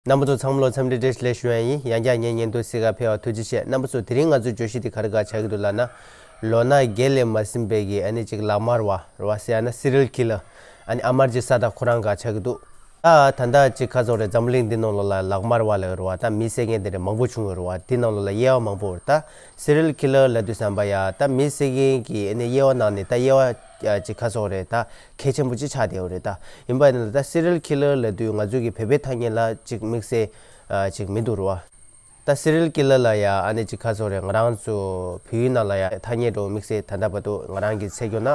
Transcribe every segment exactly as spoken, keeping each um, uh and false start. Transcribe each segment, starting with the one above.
རྣམ་པ་ཚོ་ཚང་མ་ལ་འཚམས་འདྲི་བཀྲ་ཤིས་བདེ་ལེགས་ཞུ་ཡ་ཡིན། ཡང་བསྐྱར་ངའི་བརྙན་ཐུང་གཟིགས་ག་ཕེབས་པར་ཐུགས་རྗེ་ཆེ། རྣམ་པ་ཚོ་དེ་རིང་ང་ཚོའི་བརྗོད་གཞི་དེ་ག་རེ་ག་ཆགས་ཀྱི་འདུག་ལབ་ན། ལོ་ན་བརྒྱད་ལས་མ་ཟིན་པའི་གི་ཨ་ནི་ཅིག་ལག་དམར་བ་རེད་བ། ཟེར་ཡ་ན་སི་རིལ་ཁི་ལར། ཨ་ནི་ཨ་མར་ཇི་ས་ཏཱ་ཁོ་རང་ག་ཆགས་ཀྱི་འདུག་ད་ད་ལྟ་ཅིག་ག་ཟེར་དགོས་རེད། འཛམ་བུ་གླིང་འདི་ནང་ལོགས་ལ་ལག་དམར་བ་ལབ་ཡོད་རེད་བ། ད་མི་བསད་མཁན་དེ་འདྲ་མང་པོ་བྱུང་ཡོད་རེད་བ། དེ་ནང་ལོགས་ལ་དབྱེ་བ་མང་པོ་ཡོད་རེད། ད་སི་རིལ་ཁི་ལར་ལབ་དུས་ཙམ་པ་ཡ། ད་མི་བསད་མཁན་གྱི་ཨ་ནི་དབྱེ་བ་ནང་ནས་ད་དབྱེ་བ་ཅིག་ག་ཟེར་དགོས་རེད། ད་གལ་ཆེན་པོ་ཅིག་ཆགས་བསྡད་ཡོད་རེད། ད་ཡིན་པ་ཡིན་ན་ད་སི་རིལ་ཁི་ལར་ལབ་དུས་ང་ཚོ་གི་བོད་པའི་ཐ་སྙད་ལ་ཅིག་དམིགས་བསལ་ཅིག་མི་འདུག་རེད་བ། ད་སི་རིལ་ཁི་ལར་ལ་ཡ་ཨ་ནི་ཅིག་ག་ཟེར་དགོས་རེད། ང་རང་ཚོ་བོད་ཡིག་ནང་ལ་ཡ་ཐ་སྙད་འདྲ་བོ་དམིགས་བསལ་ད་ལྟ་བར་དུ་ང་རང་གིས་འཚོལ་རྒྱུ་ན་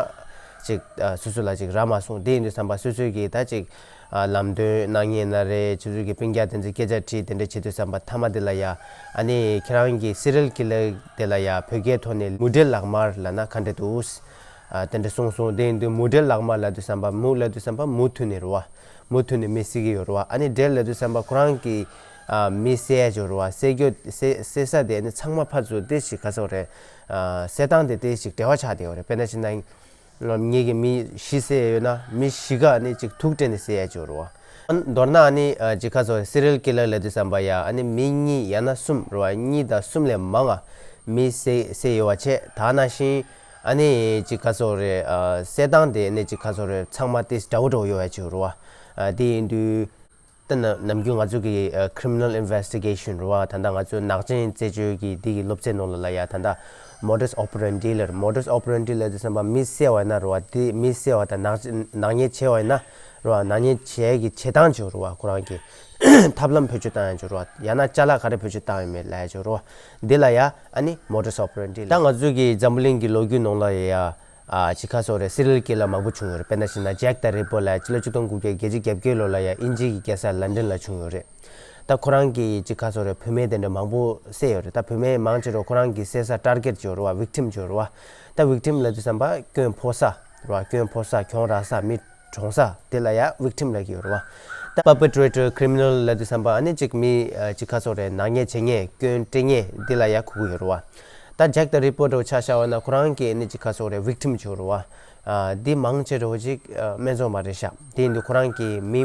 ཅིག་སོ་སོ་ལ་ཅིག་རག་མ་སོང་། དེ་ཡིན་དུས་ཙམ་པ་སོ་སོ་གིས་ད་ཅིག་ལམ་སྟོན་གནང་མཁན་ཡིན་ན་རེད། སོ་སོ་གི་སྤུན་ཀྱག་དེ་ཚོ་སྐད་ཆ་དྲིས་དེ་འདྲ་བྱེད་དུས་ཙམ་པ་མཐའ་མ་དེ་ལ་ཡ་ཨ་ནི་ཁྱེད་རང་གི་སི་རིལ་ཁི་ལར་དེ་ལ་ཡ་བོད་སྐད་ཐོག་ནས་མུ་འབྲེལ་ལག་དམར་ལབ་ན་ག་འདྲ་འདུག་ཨ། དེ་འདྲ་གསུངས་སོང་། དེ་ཡིན་དུས་མུ་འབྲེལ་ལག་དམར་ལབ་དུས་ཙམ་པ། མུ་ལབ་དུས་ཙམ་པ་མུ་མཐུད་ནས་རེད་བ། མུ་མཐུད་ནས་མི་བསད་ཀྱི་ཡོད་རེད་བ། ཨ་ནི་འབྲེལ་ལབ་དུས་ཙམ་པ་ཁོ་རང་གིས་ཨ་མི་བསད་ཡ་ཅིག་ཡོད་རེད་བ། བསད་རྒྱུ་བསད་བསད་ས་དེ་ནི་ཚང་མ་ཕར་ཚུར་དེ་ཞིག་ག་ཟེར་དགོས་རེད། ཨ་བསད་སྟངས་དེ་དེ་ཞིག་འབྲེལ་བ་ཆགས་བསྡད་ཡོད་རེད། དཔེར་ན་བྱས་ན་ངེད་ཀྱིས་མི་བཞི་བསད་ཡོད་ན་མི་བཞི་ཀ་ནི་ཅིག་དུག་སྤྲད་ནས་བསད་ཡ་ཅིག་ཡོད་རེད་བ། མདོར་ན་ཨ་ནི་ཅིག་ག་ཟེར་དགོས་རེད། སི་རིལ་ཁི་ལར་ལབ་དུས་ཙམ་པ་ཡ་ཨ་ནི་མི་གཉིས་ཡང་ན་གསུམ་རེད་བ། གཉིས་དང་གསུམ་ལས་མང་ང་མི་བསད་བསད་ཡོད་པ་བྱས། ད་ནང་བཞིན་ཨ་ནི་ཅིག་ག་ཟེར་དགོས་རེད། ཨ་བསད་སྟངས་དེ་ནི་ཅིག་ག་ཟེར་དགོས་རེད། ཚང་མ་དེ་འདྲ་བོ་འདྲ་བོ་ཡོད་ཡ་ཅིག་རེད་བ། ཨ་དེ་ཡིན་དུས་ད་ནམ་ནམ་རྒྱུན་ང་ཚོ་གི་ཨ་criminal investigation རེད་བ། ད་ལྟ་ང་ཚོ་ནག་ཅན་རྩད་གཅོད་ཀྱི་འདི་གི་སློབ་ཚན་ནང་ལ་ལ་ཡ་ད་ལྟ་modus operandi ལབ། modus operandi ལབ་དུས་ཙམ་པ་མི་བསད་པ་ཡིན་ན་རེད་བ། དེ་མི་བསད་པ་དང་ནག་ནག་ཉེས་བྱས་པ་ཡིན་ན་རེད་བ། ནག་ཉེས་བྱས་ཀྱི་བྱེད་སྟངས་ཅིག་རེད་བ། ཁོ་རང་གི་ཐབས་ལམ་བེད་སྤྱོད་བཏང་ཡ་ཅིག་རེད་བ། ཡང་ན་ཅ་ལག་ག་རེ་བེད་སྤྱོད་བཏང་ཡོད་མེད་ལབ་ཡ་ཅིག་རེད་བ། འདི་ལ་ཡ་ཨ་ནི་modus operandi ལབ། ད་ང་ཚོ་གི་འཛམ་བུ་གླིང་གི་ལོ་རྒྱུས་ནང་ལ་ཡ། ཨ་ཅིག་ག་ཟེར་དགོས་རེད། སི་རིལ་ཁི་ལར་མང་པོ་བྱུང་ཡོད་རེད། དཔེར་ན་བྱས་ན་Jack the Ripper ལབ་ཡ་སྤྱི་ལོ་ཆིག་སྟོང་དགུ་བརྒྱ་བརྒྱད་ཅུ་གྱ་བརྒྱད་ལོ་ལ་ཡ་དབྱིན་ཇི་གི་རྒྱལ་ས་ལན་ཌན་ལ་བྱུང་ཡོད་རེད། ད་ཁོ་རང་གིས་ཅིག་ག་ཟེར་དགོས་རེད། བུད་མེད་དེ་འདྲ་མང་པོ་བསད་ཡོད་རེད། ད་བུད་མེད་མང་ཆེ་རུ་ཁོ་རང་གི་བསད་ས་target ཅིག་ཡོད་རེད་བ། victim ཅིག་ཡོད་རེད་བ། ད་victim ལབ་དུས་ཙམ་པ་སྐྱོན་ཕོག་ས་རེད་བ། སྐྱོན་ཕོག་ས་གྱོང་རག་ས་མི་གྲོངས་ས་དེ་ལ་ཡ་victim ལབ་ཀྱི་ཡོད་རེད་བ། ད་perpetrator criminal ལབ་དུས་ཙམ་པ་ཨ་ནི་ཅིག་མི་ཨ་ཅིག་ག་ཟེར་དགོས་རེད། ནག་ཉེས་བྱེད་མཁན་སྐྱོན་སྤྲད་མཁན་དེ་ལ་ཡ་གོ་གི་ཡོད་རེད་བ། ད་Jack the Ripper འདྲ་བོ་ཆ་བཞག་པ་ན་ཁོ་རང་གི་ཨ་ནི་ཅིག་ག་ཟེར་དགོས་རེད། victim ཅིག་ཡོད་རེད་བ། ཨ་འདི་མང་ཆེ་འདྲ་བོ་ཅིག་ཨ་སྨད་འཚོང་མ་རེད་ཤག་དེ་ཡིན་དུས་ཁོ་རང་གིས་མི་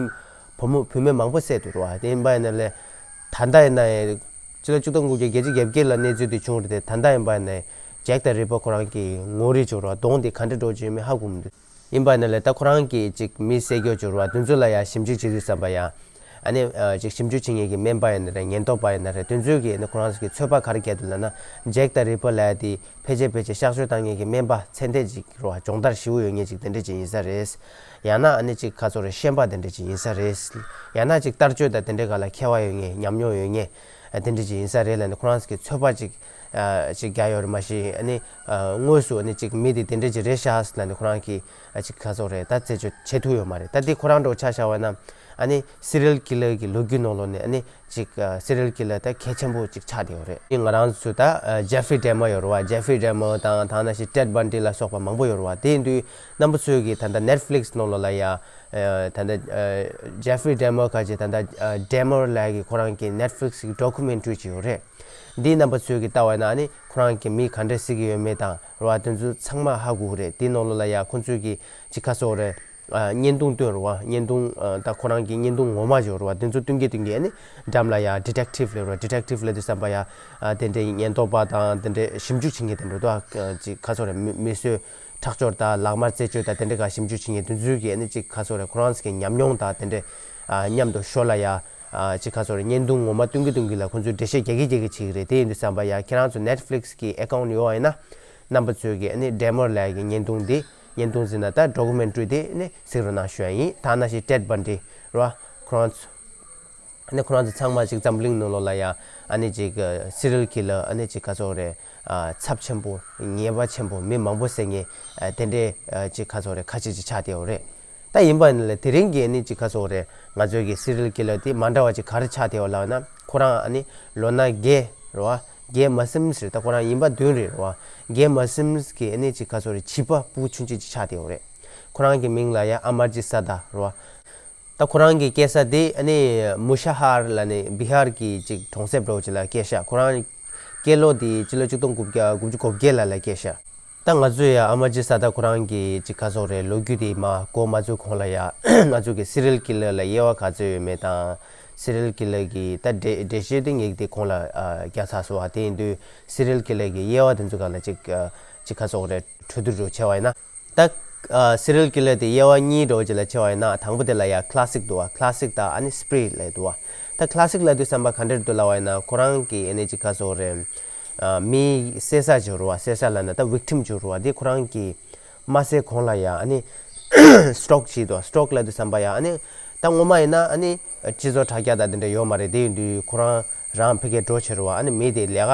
བུ་མོ་བུད་མེད་མང་པོ་བསད་འདུག་རེད་བ། དེ་ཡིན་པ་ཡིན་ན་ལས་ད་ལྟ་ཡིན་ན་ཡང་སྤྱི་ལོ་ཆིག་སྟོང་དགུ་བརྒྱ་བརྒྱད་ཅུ་གྱ་བརྒྱད་ལ་གནས་ཚུལ་དེ་བྱུང་རེད་དེ། ད་ལྟ་ཡིན་པ་ཡིན་ན་Jack the Ripper ཁོ་རང་གི་ངོ་རིས་ཅིག་ཡོད་རེད་བ། གདོང་དེ་ག་འདྲ་འདྲ་བོ་ཅིག་ཡོད་མེད་ཧ་གོ་མི་འདུག་ཡིན་པ་ཡིན་ན་ལས་ད་ཁོ་རང་གིས་ཅིག་མི་བསད་རྒྱུ་ཅིག་ཡོད་རེད་བ། དེ་ཚོ་ལ་ཡ་ཞིབ་འཇུག་བྱེད་དུས་ཙམ་པ་ཡ་ཨ་ནི་ཨ་ཅིག་ཞིབ་འཇུག་བྱེད་མཁན་གྱི་སྨན་པ་ཡིན་ན་རེད། ཉེན་རྟོག་པ་ཡིན་ན་རེད། དེ་ཚོས་ཀྱིས་ཨ་ནི་ཁོ་རང་ཚོ་གི་ཚོད་དཔག་ག་རེ་བརྒྱབ་འདུག་ལབ་ན། Jack the Ripper ལབ་ཡ་དེ་ཕལ་ཆེར་ཕལ་ཆེར་གཤག་བཅོས་བཏང་མཁན་གྱི་སྨན་པ་ཚད་ལྡན་ཅིག་རེད་བ། སྦྱོང་བརྡར་ཞེ་པོ་ཡོད་མཁན་ཅིག་དེ་འདྲ་ཅིག་ཡིན་ས་རེད། ཡང་ན་ཨ་ནི་ཅིག་ག་ཟེར་དགོས་རེད། ཤན་པ་དེ་འདྲ་ཅིག་ཡིན་ས་རེད། ཡང་ན་ཅིག་ལྟ་སྤྱོད་དང་དེ་འདྲའི་སྒང་ལ་མཁས་པ་ཡོད་མཁན། ཉམས་མྱོང་ཡོད་མཁན་ཨ་དེ་འདྲ་ཅིག་ཡིན་ས་རེད་ལབ་ནས་ཁོ་རང་ཚོ་གིས་ཚོད་དཔག་ཅིག་ཨ་ཅིག་བརྒྱབ་ཡོད་རེད། མ་གཞི་ཨ་ནི་ཨ་དངོས་སུ་ཨ་ནི་ཅིག་མི་དེ་དེ་འདྲ་ཅིག་རེད་ཤག་ལབ་ནས་ཁོ་རང་གིས་ཨ་ཅིག་ག་ཟེར་དགོས་རེད། ད་རྩད་གཅོད་བྱེད་ཐུབ་ཡོད་མ་རེད། ད་དེ་ཁོ་རང་འདྲ་བོ་ཆ་བཞག་པ་ན་ཨ་ནི་སི་རི་ཡལ་ཀི་ལར་གྱི་ལོ་རྒྱུས་ནང་ལོགས་ནས་ཨ་ནི་ཅིག་ཨ་སི་རི་ཡལ་ཀི་ལར་ད་གལ་ཆེན་པོ་ཅིག་ཆགས་བསྡད་ཡོད་རེད། ཨ་ནི་ང་རང་ཚོ་ད་ཨ་ཇེ་ཧྥི་རི་ཌེ་མར་ཡོད་རེད་བ། ཇེ་ཧྥི་རི་ཌེ་མར་དང་ད་ནང་བཞིན་ཊེཌ་བན་ཌི་ལ་སོགས་པ་མང་པོ་ཡོད་རེད་བ། དེ་ཡིན་དུས་རྣམ་པ་ཚོས་ཀྱིས་ད་ལྟ་ནེཊ་ཕི་ལིག་སི་ནང་ལོགས་ལ་ཡ་ཨ་ད་ལྟ་ཨ་ཇེ་ཧྥི་རི་ཌེ་མར་ཁ་ཅིག་ད་ལྟ་ཨ་ཌེ་མར་ལབ་ཀྱི་ཁོ་རང་གི་ནེཊ་ཕི་ལིག་སི་གི་ཌོ་ཀུ་མེན་ཊ་རི་ཅིག་ཡོད་རེད། འདི་རྣམ་པ་ཚོས་ཀྱིས་ལྟ་བ་ཡིན་ན་ཨ་ནི་ཁོ་རང་གིས་མི་ག་འདྲ་བསད་ཀྱི་ཡོད་མེད་དང་རེད་བ། དེ་ཚོ་ཚང་མ་ཧ་གོ་གི་རེད། དེའི་ནང་ལོགས་ལ་ཡ་ཁོ་ཚོས་ཀྱིས་ཅིག་ག་ཟེར་དགོས་རེད། ཨ་བརྙན་ཐུང་སྟོན་རེད་བ། བརྙན་ཐུང་ཨ་ད་ཁོ་རང་གི་བརྙན་ཐུང་ངོ་མ་ཅིག་ཡོད་རེད་བ། དེ་ཚོ་སྟོན་གྱིན་སྟོན་གྱིན་ཨ་ནི་འགྲམ་ལ་ཡ་ཌི་ཊེག་ཊིབ་ལབ་རེད་བ། ཌི་ཊེག་ཊིབ་ལབ་དུས་ཙམ་པ་ཡ་ཨ་དེ་འདྲའི་ཉེན་རྟོག་པ་དང་དེ་འདྲའི་ཞིབ་འཇུག་བྱེད་མཁན་དེ་འདྲ་འདུག་ཨ་ཅིག་ག་ཟེར་དགོས་རེད། མི་མི་གསོད་ཁྲག་སྦྱོར་དང་ལག་དམར་རྩད་གཅོད་དང་དེ་འདྲའི་སྒང་ཞིབ་འཇུག་བྱེད་མཁན་དེ་ཚོས་ཀྱིས་ཨ་ནི་ཅིག་ག་ཟེར་དགོས་རེད། ཁོ་རང་ཚོ་གི་ཉམས་མྱོང་དང་དེ་འདྲའི་ཨ་མཉམ་དུ་ཞོར་ལ་ཡ་ཨ་ཅིག་ག་ཟེར་དགོས་རེད། བརྙན་ཐུང་ངོ་མ་སྟོན་གྱིན་སྟོན་གྱིན་ལ་ཁོ་ཚོས་འགྲེལ་བཤད་རྒྱག་གིན་རྒྱག་གིན་བྱེད་ཀྱི་རེད། དེ་ཡིན་དུས་ཙམ་པ་ཡ་ཁྱེད་རང་ཚོ་ནེཊ་ཕི་ལིག་སི་གི་ཨེ་ཀའུན་ཊི་ཡོད་པ་ཡིན་ན་རྣམ་པ་ཚོས་ཀྱིས་ཨ་ནི་ཌེ་མར་ལབ་ཡ་གི་བརྙན་ཐུང་འདི་བརྙན་ཐུང་ཟེར་ན་ད་ཌོ་ཀུ་མེན་ཊ་རི་འདི་ཨ་ནི་གཟིགས་རོགས་གནང་ཞུ་ཡ་ཡིན། ད་ནང་བཞིན་ཊེཌ་བན་ཌི་རེད་བ། ཁོ་རང་ཚོ་ཨ་ནི་ཁོ་རང་ཚོ་ཚང་མ་ཅིག་འཛམ་གླིང་ནང་ལོགས་ལ་ཡ་ཨ་ནི་ཅིག་ཨ་སི་རི་ཡལ་ཀི་ལར་ཨ་ནི་ཅིག་ག་ཟེར་དགོས་རེད། ཨ་ཚབས་ཆེན་པོ་ཉེས་པ་ཆེན་པོ་མི་མང་པོ་བསད་མཁན་ཨ་དེ་འདྲའི་ཨ་ཅིག་ག་ཟེར་དགོས་རེད། ཁ་ཤས་ཅིག་ཆགས་བསྡད་ཡོད་རེད། ད་ཡིན་པ་ཡིན་ན་ལས་དེ་རིང་གི་ཨ་ནི་ཅིག་ག་ཟེར་དགོས་རེད། ང་ཚོའི་གི་སི་རི་ཡལ་ཀི་ལར་དེ་མ་འདྲ་བ་ཅིག་ག་རེ་ཆགས་བསྡད་ཡོད་ལབ་ན། ཁོ་རང་ཨ་ནི་ལོ་ན་བརྒྱད་རེད་བ། བརྒྱད་མ་ཟིན་རེད། ད་ཁོ་རང་ཡིན་པ་བདུན་རེད་རེད་བ། བརྒྱད་མ་ཟིན་གི་ཨ་ནི་ཅིག་ག་ཟེར་དགོས་རེད། བྱིས་པ་ཕྲུ་གུ་ཆུང་ཆུང་ཅིག་ཆགས་བསྡད་ཡོད་རེད། ཁོ་རང་གི་མིང་ལ་ཡ་ཨ་མར་ཇི་ས་ཏཱ་རེད་བ། ད་ཁོ་རང་གི་སྐྱེས་ས་དེ་ཨ་ནི་མུ་ཤ་ཧར་ལབ་ནས་བི་ཧར་གྱི་ཅིག་གྲོང་གསེབ་འདྲ་བོ་ཅིག་ལ་སྐྱེས་ཤག་ཁོ་རང་སྐྱེས་ལོ་དེ་སྤྱི་ལོ་ཆིག་སྟོང་དགུ་བརྒྱ་དགུ་བཅུ་གོ་བརྒྱད་ལ་ལ་སྐྱེས་ཤག་ད་ང་ཚོས་ཡ་ཨ་མར་ཇི་ས་ཏཱ་ཁོ་རང་གི་ཅིག་ག་ཟེར་དགོས་རེད། ལོ་རྒྱུས་དེ་མར་འགོ་མ་བཙུགས་གོང་ལ་ཡ་ང་ཚོ་གི་སི་རི་ཡལ་ཀི་ལར་ལ་དབྱེ་བ་ག་ཚོད་ཡོད་མེད་དང་ སི་རི་ཡལ་ཀི་ལར་གྱི་ད་འགྲེལ་འགྲེལ་བཤད་དེ་ངས་དེ་གོང་ལ་ཨ་རྒྱག་ཚར་སོང་བ། དེ་ཡིན་དུས་སི་རི་ཡལ་ཀི་ལར་གྱི་དབྱེ་བ་དེ་ཚོ་སྒང་ལ་ཅིག་ཨ་ཅིག་ཁ་སོགས་རེ་གྲོས་བསྡུར་རུ་བྱས་པ་ཡིན་ན། ད་ཨ་སི་རི་ཡལ་ཀི་ལར་དེ་དབྱེ་བ་གཉིས་འདྲ་བོ་ཅིག་ལ་ཕྱེ་བ་ཡིན་ན། དང་པོ་དེ་ལ་ཡ་ཁ་ལ་སིག་འདུག་བ། ཁ་ལ་སིག་དང་ཨ་ནི་སི་པི་རི་ལབ་འདུག་བ། ད་ཁ་ལ་སིག་ལབ་དུས་ཙམ་པ་ག་འདྲ་འདུག་ལབ་པ་ཡིན་ན། ཁོ་རང་གི་ཨ་ནི་ཅིག་ཁ་སོགས་རེ་ཨ་མི་བསད་ས་ཅིག་ཡོད་རེད་བ། བསད་ས་ལབ་ན་ད་ཝིག་ཊིམ་ཅིག་ཡོད་རེད་བ། དེ་ཁོ་རང་གི་མ་བསད་གོང་ལ་ཡ་ཨ་ནི་སི་ཊོག་བྱེད་འདུག་སི་ཊོག་ལབ་དུས་ཙམ་པ་ཡ་ཨ་ནི་ད་སྔོན་མ་ཡིན་ན་ཨ་ནི་སྤྱི་ཚོགས་དྲ་རྒྱ་དང་དེ་འདྲ་ཡོད་མ་རེད། དེ་ཡིན་དུས་ཁོ་རང་རང་ཕ་གིར་འགྲོ་བྱེད་རེད་བ། ཨ་ནི་མི་དེ་ལས་ཀ་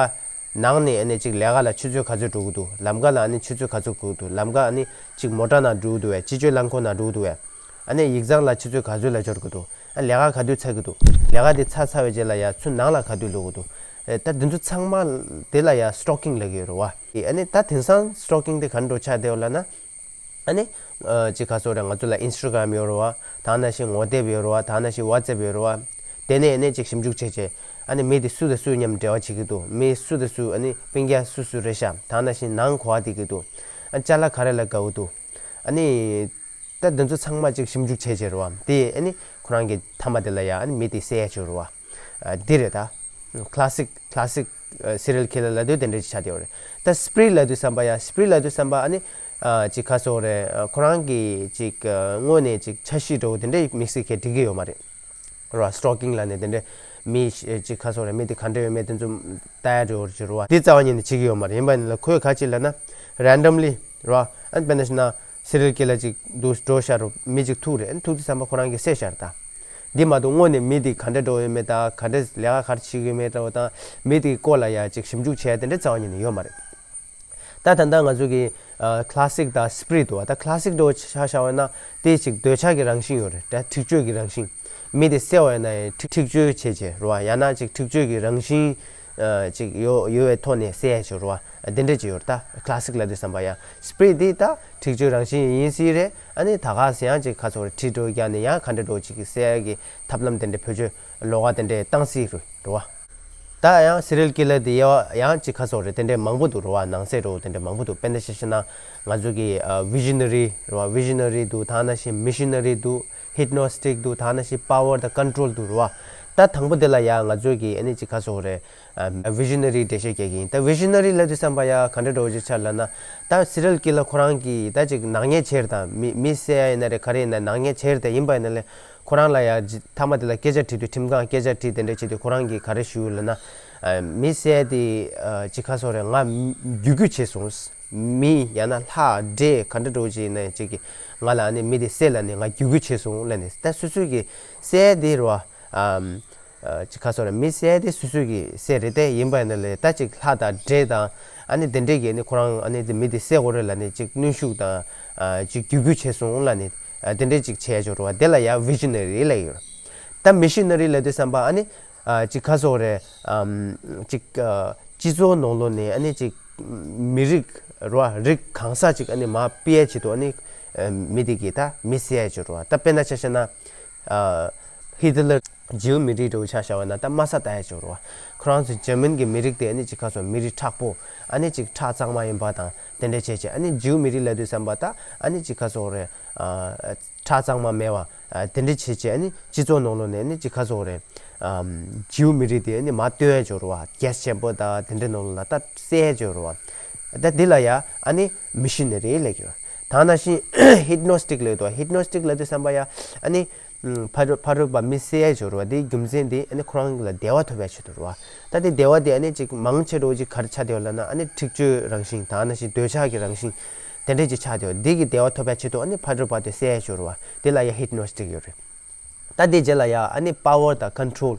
ནང་ནས་ཨ་ནི་ཅིག་ལས་ཀ་ལ་ཆུ་ཚོད་ག་ཚོད་འགྲོ་གི་འདུག་ལམ་ཁ་ལ་ཨ་ནི་ཆུ་ཚོད་ག་ཚོད་འགྲོ་གི་འདུག་ལམ་ཁ་ཨ་ནི་ཅིག་མོ་ཊ་ནང་འགྲོ་གི་འདུག་བས། སྤྱི་སྤྱོད་རླངས་འཁོར་ནང་འགྲོ་གི་འདུག་བས། ཨ་ནི་ཡིག་ཚང་ལ་ཆུ་ཚོད་ག་ཚོད་ལ་འབྱོར་གི་འདུག་ཨ་ལས་ཀ་ག་དུས་ཚར་གི་འདུག་ལས་ཀ་དེ་ཚར་ཚར་བའི་རྗེས་ལ་ཡ་ཚུར་ནང་ལ་ག་དུས་ལོག་གི་འདུག་ཨེ་ད་དེ་ཚོ་ཚང་མ་དེ་ལ་ཡ་སི་ཊོག་ཀིང་ལབ་ཀྱི་ཡོད་རེད་བ། ཨ་ནི་ད་དེང་སང་སི་ཊོག་ཀིང་དེ་ག་འདྲ་ཆགས་བསྡད་ཡོད་ལབ་ན། ཨ་ནི་ཨ་ཅིག་ཁ་སོགས་རེད། ང་ཚོ་ལ་ཨིན་སི་ཊ་གྷི་རམ་ཡོད་རེད་བ། ད་ནང་བཞིན་ངོ་དེབ་ཡོད་རེད་བ། ད་ནང་བཞིན་ཝ་ཊི་སེབ་ཡོད་རེད་བ། དེ་ནས་ཨ་ནི་ཅིག་ཞིབ་འཇུག་བྱས་བྱས། ཨ་ནི་མི་དེ་སུ་དང་སུ་མཉམ་འབྲེལ་བ་བྱེད་ཀྱི་འདུག་མི་སུ་དང་སུ་ཨ་ནི་སྤུན་ཀྱག་སུ་སུ་རེད་ཤག་ད་ནང་བཞིན་ནང་ག་པར་བསྡད་ཀྱི་འདུག་ཨ་ཅ་ལག་ག་རེ་ལ་དགའ་བོ་འདུག་ཨ་ནི་ད་འདི་ཚོ་ཚང་མ་ཅིག་ཞིབ་འཇུག་བྱས་བྱས་རེད་བ། དེ་ཨ་ནི་ཁོ་རང་གི་མཐའ་མ་དེ་ལ་ཡ་ཨ་ནི་མི་དེ་བསད་ཡ་ཅིག་ཡོད་རེད་བ། ཨ་འདི་རེད་ད། ཁ་ལ་སིག་ཁ་ལ་སིག་ཨ་སི་རི་ཡལ་ཀི་ལར་ལབ་དུས་དེ་འདྲ་ཅིག་ཆགས་བསྡད་ཡོད་རེད། ད་སི་པི་རི་ལབ་དུས་ཙམ་པ་ཡ། སི་པི་རི་ལབ་དུས་ཙམ་པ་ཨ་ནི་ཨ་ཅིག་ཁ་སོགས་རེད། ཨ་ཁོ་རང་གི་ཅིག་ཨ་དངོས་གནས་ཅིག་འཆར་གཞི་འདྲ་བོ་དེ་འདྲ་དམིགས་བསལ་གྱི་སྒྲིག་གི་ཡོད་མ་རེད། རེད་བ། སི་ཊོག་ཀིང་ལབ་ནས་དེ་འདྲ་མི་ཨ་ཅིག་ཁ་སོགས་རེད། མི་དེ་ག་འདྲ་ཡོད་མེད་དེ་ཚོ་ལྟ་ཡ་འདྲ་བོ་ཅིག་རེད་བ། དེ་རྩ་བ་ཉིད་ནས་བྱེད་ཀྱི་ཡོད་མ་རེད། ཡིན་པ་ཡིན་ན་ལ་ཁོས་ག་ཅིག་ལབ་ན་རེན་ཌམ་ལི་རེད་བ། ཨ་དཔེར་ན་བྱས་ན། སི་རི་ཡལ་ཀི་ལར་ཅིག་འདུག་འགྲོ་ཤར་རུ་མི་ཅིག་ཐུག་རེད། ཨ་ནི་ཐུག་དུས་ཙམ་པ་ཁོ་རང་གིས་བསད་ཤར་ད། འདི་མ་གཏོགས་དངོས་ནས་མི་དེ་ག་འདྲ་འགྲོ་ཡོད་མེད་དང་། ག་འདྲ་ལས་ཀ་ག་རེ་བྱེད་ཀྱི་ཡོད་མེད་འདྲ་བོ་དང་། མི་དེའི་སྐོར་ལ་ཡ་ཅིག་ཞིབ་འཇུག་བྱས་དེ་འདྲ་རྩ་བ་ཉིད་ནས་ཡོད་མ་རེད། ད་ད་ལྟ་ང་ཚོ་གི་ཨ་ཁ་ལ་སིག་དང་སི་པི་རི་འདུག་བ། ད་ཁ་ལ་སིག་འདྲ་བོ་ཆ་བཞག་པ་ན་དེ་ཅིག་འདོད་ཆགས་ཀྱི་རང་བཞིན་ཡོད་རེད། ད་འཁྲིག་སྤྱོད་ཀྱི་རང་བཞིན། མི་དེ་བསད་པ་ཡིན་ན་ཡང་འཁྲིག་འཁྲིག་སྤྱོད་བྱས་བྱས་རེད་བ། ཡང་ན་ཅིག་འཁྲིག་སྤྱོད་ཀྱི་རང་བཞིན་ཨ་ཅིག་ཡོད་ཡོད་པའི་ཐོག་ནས་བསད་ཡ་ཅིག་རེད་བ། དེ་འདྲ་ཅིག་ཡོད་རེད། ད་ཁ་ལ་སིག་ལབ་དུས་ཙམ་པ་ཡ། སི་པི་རི་དེ་ད་འཁྲིག་སྤྱོད་རང་བཞིན་ཡིན་སྲིད་རེད། ཨ་ནི་ད་ག་སེ་ཡང་ཅིག་ཁ་སོགས་རེ་ཁྲིད་འགྲོ་རྒྱག་ནས་ཡང་ག་འདྲ་འགྲོ་ཅིག་གི་བསད་ཡ་གི་ཐབས་ལམ་དེ་འདྲ་བེད་སྤྱོད་ལོགས་ཀ་དེ་འདྲ་བཏང་སྲིད་རེད་རེད་བ། ད་ཡང་སི་རི་ཡལ་ཀི་ལར་དེ་ཡ་ཡང་ཅིག་ཁ་སོགས་རེ་དེ་འདྲ་མང་པོ་འདུག་རེད་བ། ནང་གསེས་འདྲ་བོ་དེ་འདྲ་མང་པོ་འདུག་དཔེར་ན་ཆ་བཞག་ན་ང་ཚོ་གི་ཨ་བི་ཤི་ན་རི་རེད་བ། བི་ཤི་ན་རི་འདུག་ད་ནང་བཞིན་མི་ཤི་ན་རི་འདུག་ཧི་པ་ནོ་སི་ཊིག་འདུག་ད་ནང་བཞིན་པ་ཝར་དང་ཀོན་ཊོལ་འདུག་རེད་བ། ད་དང་པོ་དེ་ལ་ཡ་ང་ཚོ་གི་ཨ་ནི་ཅིག་ཁ་སོགས་རེ་ཨ་བི་ཤི་ན་རི་འགྲེལ་བཤད་རྒྱག་གི་ཡིན། ད་བི་ཤི་ན་རི་ལབ་དུས་ཙམ་པ་ཡ་ག་འདྲ་འདྲ་བོ་ཅིག་ཆགས་ལབ་ན། ད་སི་རི་ཡལ་ཀི་ལར་ཁོ་རང་གི་ད་ཅིག་ནག་ཉེས་བྱས་རེད། ད་མི་མི་བསད་ཡ་ཡིན་ན་རེད། ག་རེ་ཡིན་ན་ནག་ཉེས་བྱས་རེད། ད་ཡིན་པ་ཡིན་ན་ལས་ཁོ་རང་ལ་ཡ་ཇི་མཐའ་མ་དེ་ལ་སྐད་ཆ་དྲིས་དུས། ཁྲིམས་ཁང་སྐད་ཆ་དྲིས་དེ་འདྲ་བྱེད་དུས་ཁོ་རང་གིས་ག་རེ་ཞུས་ལབ་ན། ཨ་མི་བསད་དེ་ཨ་ཅིག་ཁ་སོགས་རེ་ང་རྒྱུ་རྒྱུ་བྱས་སོང་། མི་ཡང་ན་ལྷ་འདྲེ་ག་འདྲ་འདྲ་བོ་ཅིག་ཡིན་ན་ཅིག་གིས་ང་ལ་ཨ་ནི་མི་དེ་བསད་ལབ་ནས་ང་རྒྱུ་རྒྱུ་བྱས་སོང་ལབ་ནས། ད་སོ་སོ་གིས་བསད་དེ་རེད་བ། ཨ་ཨ་ཅིག་ཁ་སོགས་རེ་མི་བསད་དེ་སོ་སོ་གིས་བསད་རེད། དེ་ཡིན་པ་ཡིན་ན་ལས་ད་ཅིག་ལྷ་དང་འདྲེ་དང་ཨ་ནི་དེ་འདྲས་ཀྱིས་ཨ་ནི་ཁོ་རང་ཨ་ནི་དེ་མི་དེ་བསད་དགོས་རེད་ལབ་ནས་ཅིག་གནོན་ཤུགས་དང་ཨ་ཅིག་རྒྱུ་རྒྱུ་བྱས་སོང་ལབ་ནས། ཨ་དེ་འདྲས་ཅིག་བྱས་ཡ་ཅིག་རེད་བ། དེ་ལ་ཡ་བི་ཤི་ན་རི་ལབ་ཡོད། ད་མི་ཤི་ན་རི་ལབ་དུས་ཙམ་པ་ཨ་ནི་ཨ་ཅིག་ཁ་སོགས་རེ་ཨམ་ཅིག་ཨ་སྤྱི་ཚོགས་ནང་ལོགས་ནས་ཨ་ནི་ཅིག་མི་རིགས་རེད་བ། རིགས་གང་ས་ཅིག་ཨ་ནི་མར་ཕུད་ཡ་ཆེད་དུ་ཨ་ནི་ཨ་མི་དེ་གིས་ད་མི་བསད་ཡ་ཅིག་རེད་བ། ད་དཔེར་ན་ཆ་བཞག་ན་ཨ་ཧི་ཏི་ལར་ཇིའུ་མི་རིགས་འདྲ་བོ་ཆ་བཞག་པ་ན་ད་དམའ་ས་ལྟ་ཡ་ཅིག་རེད་བ། ཁོ་རང་ཚོ་འཇར་མན་གྱི་མི་རིགས་དེ་ཨ་ནི་ཅིག་ཁ་སོགས་མི་རིགས་མཁྲེགས་པོ། ཨ་ནི་ཅིག་ཁྲག་གཙང་མ་ཡིན་པ་དང་དེ་འདྲ་བྱས་བྱས། ཨ་ནི་ཇིའུ་མི་རིགས་ལབ་དུས་ཙམ་པ་ད་ཨ་ནི་ཅིག་ཁ་སོགས་རེ་ཨ་ཁྲག་གཙང་མ་མེད་པ་ཨ་དེ་འདྲ་བྱས་བྱས། ཨ་ནི་སྤྱི་ཚོགས་ནང་ལོགས་ནས་ཨ་ནི་ཅིག་ཁ་སོགས་རེ་ཨམ་ཇིའུ་མི་རིགས་དེ་ཨ་ནི་མར་བཏོན་ཡ་ཅིག་རེད་བ། གེ་སི་ཆེམ་བར་དང་དེ་འདྲ་ནང་ལོགས་ལ་ད་བསད་ཡ་ཅིག་རེད་བ། ད་འདི་ལ་ཡ་ཨ་ནི་མི་ཤི་ན་རི་ལབ་ཀྱི་ཡོད། ད་ནང་བཞིན་ཧི་པ་ནོ་སི་ཊིག་ལབ་འདུག་ཧི་པ་ནོ་སི་ཊིག་ལབ་དུས་ཙམ་པ་ཡ་ཨ་ནི་ཕ་རོལ་ཕ་རོལ་པ་མི་བསད་ཡ་ཅིག་རེད་བ། དེའི་རྒྱུ་མཚན་དེ་ཨ་ནི་ཁོ་རང་ལ་བདེ་བ་ཐོབ་ཡ་ཆེད་དུ་རེད་བ། ད་དེ་བདེ་བ་དེ་ཨ་ནི་ཅིག་མང་ཆེ་འདྲ་བོ་ཅིག་ག་རེ་ཆགས་བསྡད་ཡོད་ལབ་ན། ཨ་ནི་འཁྲིག་སྤྱོད་རང་བཞིན་དང་ནང་བཞིན་འདོད་ཆགས་ཀྱི་རང་བཞིན་དེ་འདྲས་ཅིག་ཆགས་བསྡད་ཡོད། འདི་གི་བདེ་བ་ཐོབ་ཡ་ཆེད་དུ་ཨ་ནི་ཕ་རོལ་པ་དེ་བསད་ཡ་ཅིག་རེད་བ། དེ་ལ་ཡ་ཧི་པ་ནོ་སི་ཊིག་ཡོད་རེད། ད་དེ་རྗེས་ལ་ཡ་ཨ་ནི་པ་ཝར་དང་ཀོན་ཊོལ།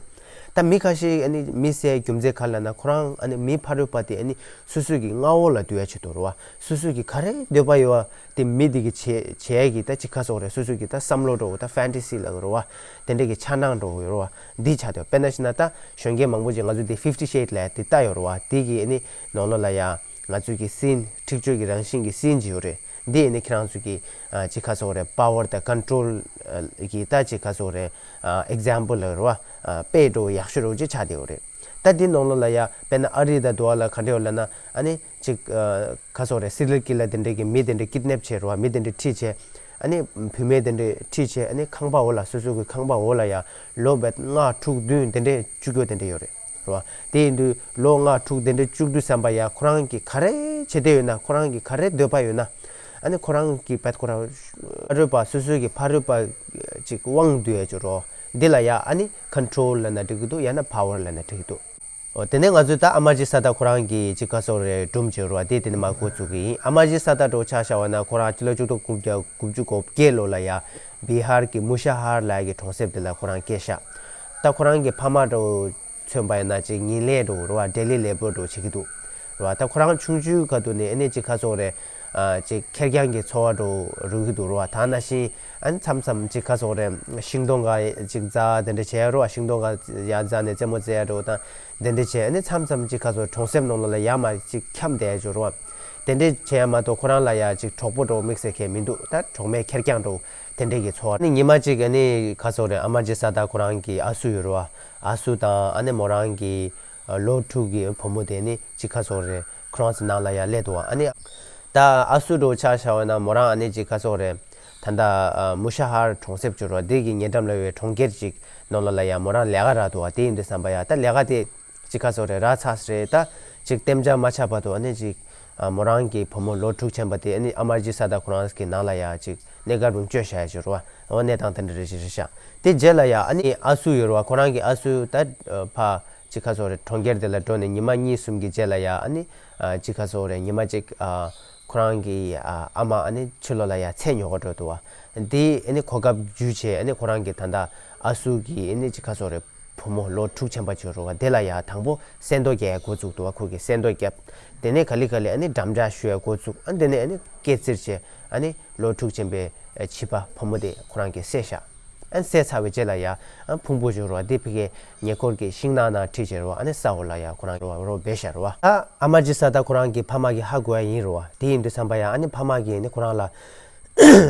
ད་མི་ཁ་ཤས་ཨ་ནི་མི་བསད་རྒྱུ་མཚན་ག་རེ་ལབ་ན། ཁོ་རང་ཨ་ནི་མི་ཕ་རོལ་པ་དེ་ཨ་ནི་སོ་སོ་གི་མངའ་འོག་ལ་སྡུད་ཡ་ཆེད་དུ་རེད་བ། སོ་སོ་གི་ག་རེ་འདོད་པ་ཡོད་པ་དེ་མི་དེ་གི་བྱེད་བྱེད་ཡ་གི་ད་ཅིག་ཁ་སོགས་རེ་སོ་སོ་གི་ད་བསམ་བློ་འདྲ་བོ། ད་ཕན་ཊ་སི་ལབ་ཀྱི་རེད་བ། དེ་འདྲ་གི་འཆར་སྣང་འདྲ་བོ་ཡོད་རེད་བ། འདི་ཆགས་བསྡད་ཡོད། དཔེར་ན་བྱས་ན་ད་གཞོན་སྐྱེས་མང་པོ་ཅིག་ང་ཚོ་དེ་ཕིབ་ཊི་ཤེ་ཌི་ལབ་ཡ་དེ་ལྟ་ཡོད་རེད་བ། དེ་གི་ཨ་ནི་ནང་ལོགས་ལ་ཡ་ང་ཚོ་གི་སིན་འཁྲིག་སྤྱོད་ཀྱི་རང་བཞིན་གྱི་སིན་ཅིག་ཡོད་རེད། འདི་ཨ་ནི་ཁྱེད་རང་ཚོ་གི་ཨ་ཅིག་ཁ་སོགས་རེ་པ་ཝར་དང་ཀོན་ཊོལ་ཨ་གི་ད་ཅིག་ཁ་སོགས་རེ་ཨ་ཨེག་ཛམ་པལ་ལབ་ཀྱི་རེད་བ། ཨ་དཔེ་འདྲ་བོ་ཡག་ཤོས་འདྲ་བོ་ཅིག་ཆགས་བསྡད་ཡོད་རེད། ད་འདི་ནང་ལོགས་ལ་ཡ་དཔེར་ན་ཨ་རི་དང་འདྲ་བོ་ལ་ག་འདྲ་ཡོད་ལབ་ན། ཨ་ནི་ཅིག་ཨ་ཁ་སོགས་རེ་སི་རི་ཡལ་ཀི་ལར་དེ་འདྲས་ཀྱི་མི་དེ་འདྲས་ཀིཌ་ནེབ་བྱས་རེད་བ། མི་དེ་འདྲས་ཁྲིད་བྱས། ཨ་ནི་བུད་མེད་དེ་འདྲས་ཁྲིད་བྱས། ཨ་ནི་ཁང་པ་འོག་ལ་སོ་སོ་གི་ཁང་པ་འོག་ལ་ཡ་ལོ་བེད་ལྔ་དྲུག་བདུན་དེ་འདྲས་བཅུག་རྒྱུ་དེ་འདྲས་ཡོད་རེད། རེད་བ། དེ་ཡིན་དུས་ལོ་ལྔ་དྲུག་དེ་འདྲས་བཅུག་དུས་ཙམ་པ་ཡ་ཁོ་རང་གིས་ག་རེ་བྱེད་འདོད་ཡོད་ན། ཁོ་རང་གིས་ག་རེ་འདོད་པ་ཡོད་ན། ཨ་ནི་ཁོ་རང་གིས་བེད་ཁོ་རང་ཕ་རོལ་པ་སོ་སོ་གི་ཕ་རོལ་པ་ཅིག་དབང་སྡུད་ཡ་ཅིག་རེད་བ། འདི་ལ་ཡ་ཨ་ནི་ཁོན་ཊོལ་ལབ་ན་འགྲིག་གི་འདུག་ཡང་ན་པ་ཝར་ལབ་ན་འགྲིག་གི་འདུག་འོ། དེ་ནས་ང་ཚོས་ད་ཨ་མར་ཇི་ས་ཏཱ་ཁོ་རང་གི་ཅིག་ག་ཟེར་དགོས་རེད། སྒྲུང་བྱས་རེད་བ། དེ་དེ་ནས་མར་འགོ་བཙུགས་ཀྱི་ཡིན། ཨ་མར་ཇི་ས་ཏཱ་འདྲ་བོ་ཆ་བཞག་པ་ན་ཁོ་རང་སྤྱི་ལོ་བཅུ་དྲུག་དགུ་བརྒྱ་དགུ་བཅུ་གོ་བརྒྱད་ལོ་ལ་ཡ་བི་ཧར་གྱི་མུ་ཤ་ཧར་ལབ་ཡ་གི་གྲོང་གསེབ་དེ་ལ་ཁོ་རང་སྐྱེས་ཤག་ད་ཁོ་རང་གི་ཕ་མ་འདྲ་བོ་མཚོན་པ་ཡིན་ན་ཅིག་ཉིན་ལས་འདྲ་བོ་རེད་བ། ཌེ་ལི་ལེ་བོར་འདྲ་བོ་བྱེད་ཀྱི་འདུག་རེད་བ། ད་ཁོ་རང་ཆུང་ཆུང་སྐབས་དུས་ནས་ཨ་ནི་ཅིག་ག་ཟེར་དགོས་རེད། ཨ། ཅིག་ཁེར་རྐྱང་གི་འཚོ་བ་འདྲ་བོ་རོལ་གྱི་འདུག་རེད་བ། ད་ནང་བཞིན་ཨ་ནི་མཚམས་མཚམས་ཅིག་ག་ཟེར་དགོས་རེད། ཤིང་སྡོང་སྒང་ཅིག་འཛེག་དེ་འདྲ་བྱས་རེད་བ། ཤིང་སྡོང་སྒང་ཡར་འཛེག་ནས་རྩེད་མོ་རྩེ་ཡ་འདྲ་བོ་དང་དེ་འདྲ་བྱས། ཨ་ནི་མཚམས་མཚམས་ཅིག་ག་ཟེར་དགོས་རེད། གྲོང་གསེབ་ནང་ལོགས་ལ་ཡར་མར་ཅིག་འཁྱམས་བསྡད་ཡ་ཅིག་རེད་བ། དེ་འདྲ་བྱས་མ་གཏོགས་ཁོ་རང་ལ་ཡ་ཅིག་གྲོགས་པོ་འདྲ་བོ་དམིགས་བསལ་གང་ཡང་མི་འདུག་ད་གྲོགས་མེད་ཁེར་རྐྱང་འདྲ་བོ་དེ་འདྲ་གི་འཚོ་བ། ཨ་ནི་ཉི་མ་ཅིག་ཨ་ནི་ག་ཟེར་དགོས་རེད། ཨ་མར་ཇི་ས་ཏཱ་ཁོ་རང་གི་ཨ་སྲུ་ཡོད་རེད་བ། ཨ་སྲུ་དང་ཨ་ནི་མོ་རང་གི་ལོ་དྲུག་གི་བུ་མོ་དེ་ནི་ཅིག་ག་ཟེར་དགོས་རེད། ཁོ་རང་ཚོ་ནང་ལ་ཡ་སླེབས་འདུག་བ། ཨ་ནི་ད་ཨ་སྲུ་འདྲ་བོ་ཆ་བཞག་པ་ན་མོ་རང་ཨ་ནི་ཅིག་ག་ཟེར་དགོས་རེད། ད་ལྟ་ཨ་མུ་ཤ་ཧར་གྲོང་གསེབ་ཅིག་རེད་བ། དེ་གི་ཉེ་འགྲམ་ལ་ཡོད་པའི་གྲོང་ཁྱེར་ཅིག་ནང་ལོགས་ལ་ཡ་མོ་རང་ལས་ཀ་རག་འདུག་བ། དེ་ཡིན་དུས་ཙམ་པ་ཡ་ད་ལས་ཀ་དེ་ཅིག་ག་ཟེར་དགོས་རེད། རག་ཚར་ཟེར། ད་ཅིག་གཏན་འཇགས་མ་ཆགས་བར་དུ་ཨ་ནི་ཅིག་ཨ་མོ་རང་གི་བུ་མོ་ལོ་དྲུག་ཆེན་པོ་དེ་ཨ་ནི་ཨ་མར་ཇི་ས་ཏཱ་ཁོ་རང་གི་ནང་ལ་ཡ་ཅིག་གནས་སྐབས་རིང་བཅོལ་བཞག་ཡ་ཅིག་རེད་བ། འོ། གནས་སྟངས་དེ་འདྲ་རེ་ཞིག་རེད་ཤག་དེ་རྗེས་ལ་ཡ་ཨ་ནི་ཨ་སྲུ་ཡོད་རེད་བ། ཁོ་རང་གི་ཨ་སྲུ་ད་ཕར་ཅིག་ག་ཟེར་དགོས་རེད། གྲོང་ཁྱེར་དེ་ལ་འགྲོ་ནས་ཉི་མ་གཉིས་གསུམ་གྱི་རྗེས་ལ་ཡ་ཨ་ནི་ཅིག་ག་ཟེར་དགོས་རེད། ཉི་མ་ཅིག་ཨ་ཁོ་རང་གི་ཨ་ཨ་མ་ཨ་ནི་ཕྱི་ལོགས་ལ་ཡ་ཚལ་ཉོ་ག་འགྲོ་འདུག་བ། དེ་ཨ་ནི་གོ་སྐབས་བརྒྱུད་བྱས་ཨ་ནི་ཁོ་རང་གི་ད་ལྟ་ཨ་སྲུ་གི་ཨ་ནི་ཅིག་ག་ཟེར་དགོས་རེད། བུ་མོ་ལོ་དྲུག་ཆེན་པོ་ཅིག་རེད་བ། དེ་ལ་ཡ་དང་པོ་གསལ་མདོག་རྒྱག་འགོ་བཙུགས་འདུག་བ། ཁོ་གིས་གསལ་མདོག་བརྒྱབ། དེ་ནས་ག་ལེ་ག་ལེ་ཨ་ནི་འགྲམ་ལྕག་གཞུ་ཡ་འགོ་བཙུགས། ཨ། དེ་ནས་ཨ་ནི་སྐེ་བཙིར་བྱས། ཨ་ནི་ལོ་དྲུག་ཆེན་པོའི་བྱིས་པ་བུ་མོ་དེ་ཁོ་རང་གིས་བསད་བཞག་ཨ་ནི་བསད་ཚར་བའི་རྗེས་ལ་ཡ་ཨ་ཕུང་པོ་ཅིག་རེད་བ། དེ་ཕ་གིའི་ཉེ་འཁོར་གྱི་ཤིང་ནགས་ནང་ཁྲིད་བྱས་རེད་བ། ཨ་ནི་ས་འོག་ལ་ཡ་ཁོ་རང་རོ་རོ་སྦས་བཞག་རེད་བ། ད་ཨ་མར་ཇི་ས་ཏཱ་ཁོ་རང་གི་ཕ་མ་གིས་ཧ་གོ་ཡ་ཡིན་རེད་བ། དེ་ཡིན་དུས་ཙམ་པ་ཡ་ཨ་ནི་ཕ་མ་གིས་ནི་ཁོ་རང་ལ་ཨ་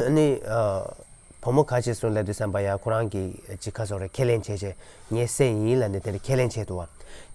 ནི་ཨ། བུ་མོ་ག་བྱས་སོང་ལབ་དུས་ཙམ་པ་ཡ་ཁོ་རང་གིས་ཅིག་ག་ཟེར་དགོས་རེད། ཁས་ལེན་བྱས་བྱས་ངས་བསད་ཡིན་ལབ་ནས་དེ་འདྲ་ཁས་ལེན་བྱས་འདུག་བ།